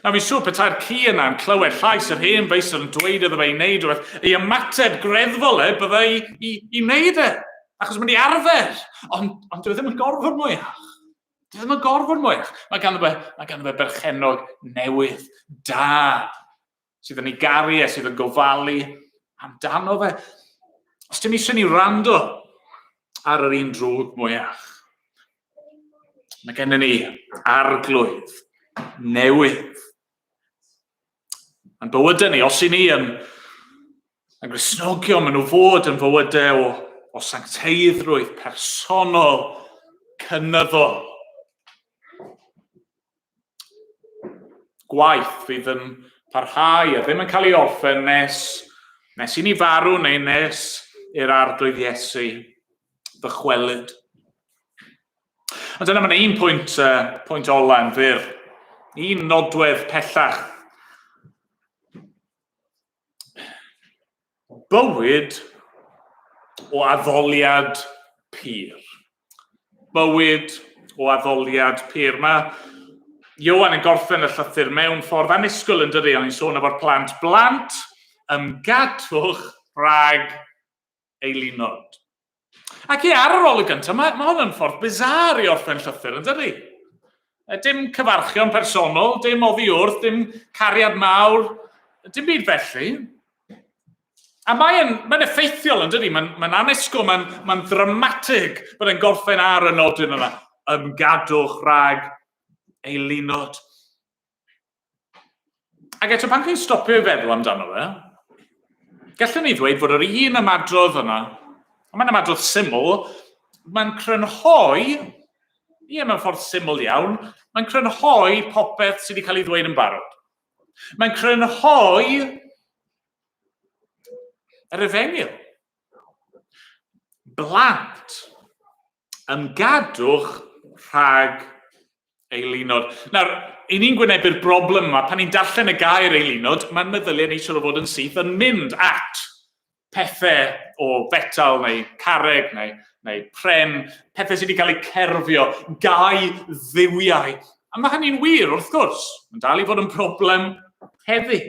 Nawr, fi'n siŵr petai'r ci yna'n clywed llais yr hen feistr yn dweud iddo fe i wneud rhywbeth, ei ymateb greddfol e byddai i, i, i wneud e, achos mae'n ei arfer, ond, ond dyw e ddim yn gorfod mwyach. Dyw e ddim yn gorfod mwyach. Mae ganddo fe, mae ganddo fe berchennog newydd, da, sydd yn ei garu e, sydd yn gofalu amdano fe. Os dim eisiau ni wrando ar yr un drwg mwyach. Mae gennym ni arglwydd newydd. Yn bywydau ni, os i ni yn, yn Gristnogion, maen nhw fod yn fywydau o, o sancteiddrwydd personol cynyddol. Gwaith fydd yn parhau a ddim yn cael ei orffen nes, nes i ni farw neu nes i'r Arglwydd Iesu ddychwelyd. Ond dyna mae'n un pwynt, uh, pwynt ola yn fyr. Un nodwedd pellach. Bywyd o addoliad pur. Bywyd o addoliad pur. Mae Ioan yn gorffen y llythyr mewn ffordd annisgwyl yn dydi, o'n i'n sôn efo'r plant. Blant, ymgadwch rhag eilunod. Ac ie, ar yr olwg gyntaf, mae, mae hwn yn ffordd bizar i orffen llythyr, yn dydi? E, dim cyfarchion personol, dim oddi wrth, dim cariad mawr, dim byd felly. A mae'n mae effeithiol, yn dydi? Mae'n mae anesgo, mae'n mae ddramatig bod e'n gorffen ar y nodyn yna. Ymgadwch rhag eilunod. Ac eto, pan chi'n stopio i feddwl amdano fe, gallwn ni ddweud fod yr un ymadrodd yna, a mae'n ymadrodd syml, mae'n crynhoi, ie, mewn ffordd syml iawn, mae'n crynhoi popeth sydd wedi cael ei ddweud yn barod. Mae'n crynhoi yr efengyl. Blant, ymgadwch rhag eilunod. Nawr, i ni'n gwynebu'r broblem yma, pan ni'n darllen y gair eilunod, mae'n meddyliau ni siŵr o fod yn syth yn mynd at pethau o fetal neu carreg neu, neu pren, pethau sydd wedi cael eu cerfio, gau dduwiau. A mae hynny'n wir, wrth gwrs. Mae'n dal i fod yn broblem heddi.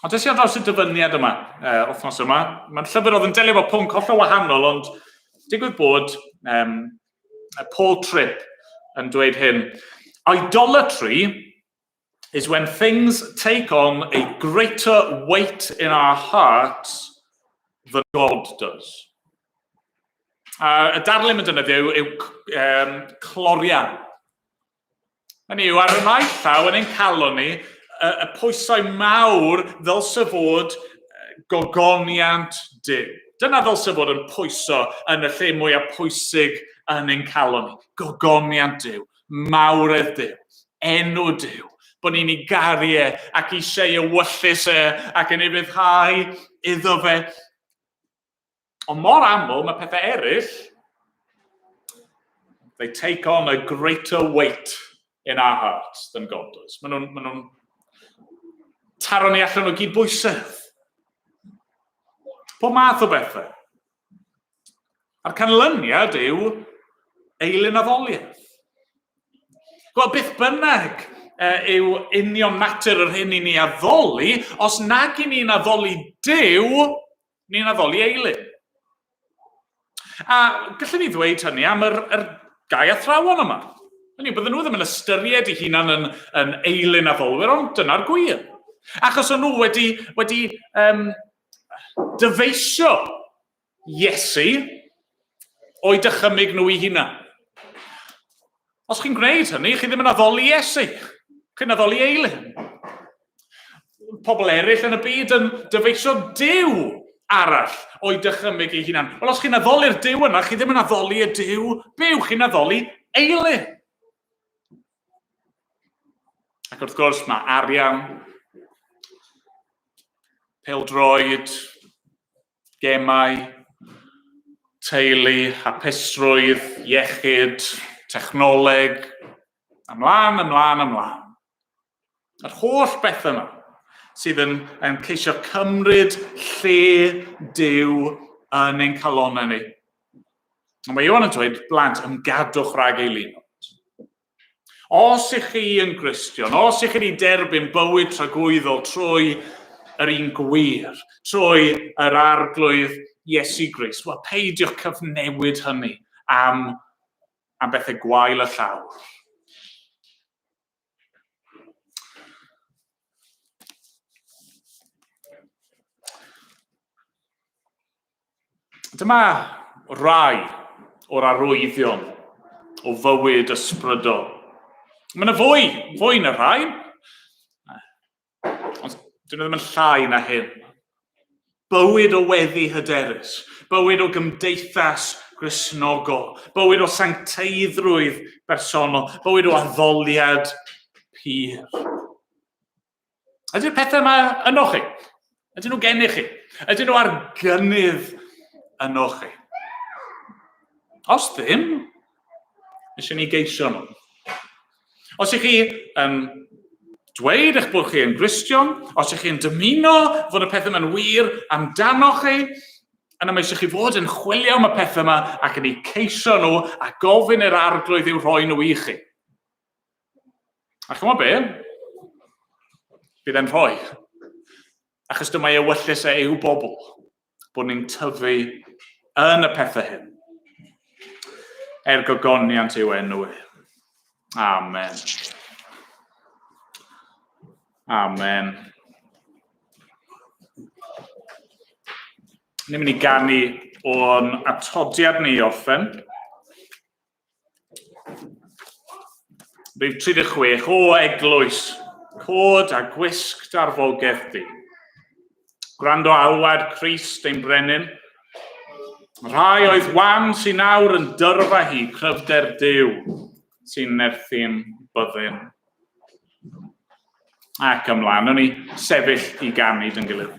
Ond es i ar draws y dyfyniad yma, uh, wythnos yma. Mae'n llyfr oedd yn delio efo pwnc hollol wahanol, ond digwydd bod um, Paul Tripp yn dweud hyn. Idolatry is when things take on a greater weight in our hearts than God does. A y darlun yn defnyddio yw, yw um, clorian. Hynny yw, ar y naill llaw, yn ein calon ni, y, y pwysau mawr ddylse fod gogoniant Duw. Dyna ddylse fod yn pwyso yn y lle mwyaf pwysig yn ein calon ni. Gogoniant Duw, mawredd Duw, enw Duw, bod ni'n ei garu e ac eisiau ei ewyllys e ac yn ei fyddhau iddo fe. Ond mor aml, mae pethau eraill, they take on a greater weight in our hearts than God does. Maen nhw'n ma nhw taro ni allan o gyd bwysedd. Pob math o bethau. A'r canlyniad yw eilunaddoliaeth. Wel, beth bynnag yw union natur yr hyn i ni addoli, os nag i ni'n addoli Duw, ni'n addoli eilun. A gallwn ni ddweud hynny am yr, yr gau athrawon yma. Hynny, bydden nhw ddim yn ystyried eu hunan yn, yn eilun addolwyr, ond dyna'r gwir. Achos o'n nhw wedi, wedi um, dyfeisio Iesu o'i dychymyg nhw eu hunan. Os chi'n gwneud hynny, chi ddim yn addoli Iesu. Chi'n addoli eilun. Pobl eraill yn y byd yn dyfeisio Duw arall o'i dychymyg ei hunan. Wel, os chi'n addoli'r Duw yna, chi ddim yn addoli y Duw byw, chi'n addoli eili. Ac wrth gwrs, mae arian, pêl-droed, gemau, teulu, hapusrwydd, iechyd, technoleg, ymlaen, ymlaen, ymlaen. Yr holl beth yma sydd yn ceisio cymryd lle Duw yn ein calonnau ni. Ond mae Ioan yn dweud, blant, ymgadwch rhag eilunod. Os ych chi yn Gristion, os ych chi wedi derbyn bywyd tragwyddol trwy yr un gwir, trwy yr arglwydd Iesu Grist, wel peidiwch cyfnewid hynny am bethau gwael y llawr. Dyma rai o'r arwyddion o fywyd ysbrydol. Mae yna fwy, fwy na rhai. Ond dyn nhw ddim yn llai na hyn. Bywyd o weddi hyderus, bywyd o gymdeithas Gristnogol, bywyd o sancteiddrwydd bersonol, bywyd o addoliad pur. Ydy'r pethau yma yno chi? Ydyn nhw gennych chi? Ydyn nhw ar gynnydd yno chi? Os ddim, eisiau ni geisio nhw. Os ych chi yn dweud eich bod chi yn Gristion, os ych chi'n dymuno fod y pethau yma'n wir amdanoch chi, yna mae eisiau chi fod yn chwilio am y pethau yma ac yn eu ceisio nhw a gofyn i'r arglwydd i'w rhoi nhw i chi. A chymod be? Bydd e'n rhoi. Achos dyma ei ewyllys e i'w bobl, bod ni'n tyfu yn y pethau hyn. Er gogoniant yw enw e. Amen. Amen. Ni'n mynd i ganu o'n atodiad ni i orffen. Rhif 36, o eglwys, cod a gwisg darfogaeth di. Gwrando alwad Crist ein brenin. Rhai oedd wan sy'n nawr yn dyrfa hi, cryfder Duw sy'n nerthu'n byddin. Ac ymlaen, o'n i sefyll i ganu dyn gilydd.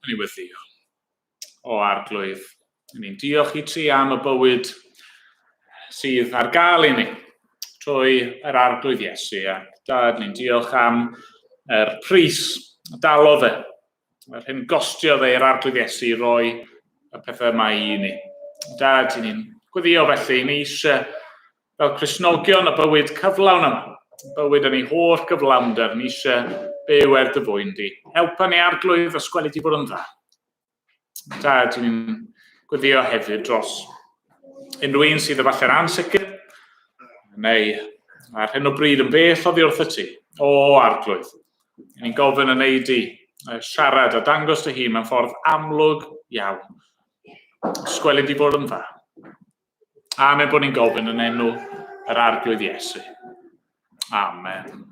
Yn ei weddio. O Arglwydd, ni'n diolch i ti am y bywyd sydd ar gael i ni trwy yr Arglwydd Iesu. A dad, ni'n diolch am yr pris dalodd e, yr hyn gostiodd e i'r Arglwydd Iesu i roi y pethau yma i ni. Dad, ni'n gweddio felly, ni eisiau fel Cristnogion y bywyd cyflawn yma, bywyd yn ei holl gyflawnder, ni eisiau byw er dy fwyn di. Helpa ni Arglwydd os gweli di bod yn dda. Dad, ni'n gweddio hefyd dros unrhyw un sydd efallai'n ansicr, neu ar hyn o bryd yn bell oddi wrth y ti. O, Arglwydd, ni'n gofyn yn ei di siarad a dangos dy hun mewn ffordd amlwg iawn. Sgweli di bod yn dda. Amen bod ni'n gofyn yn enw yr Arglwydd Iesu. Amen.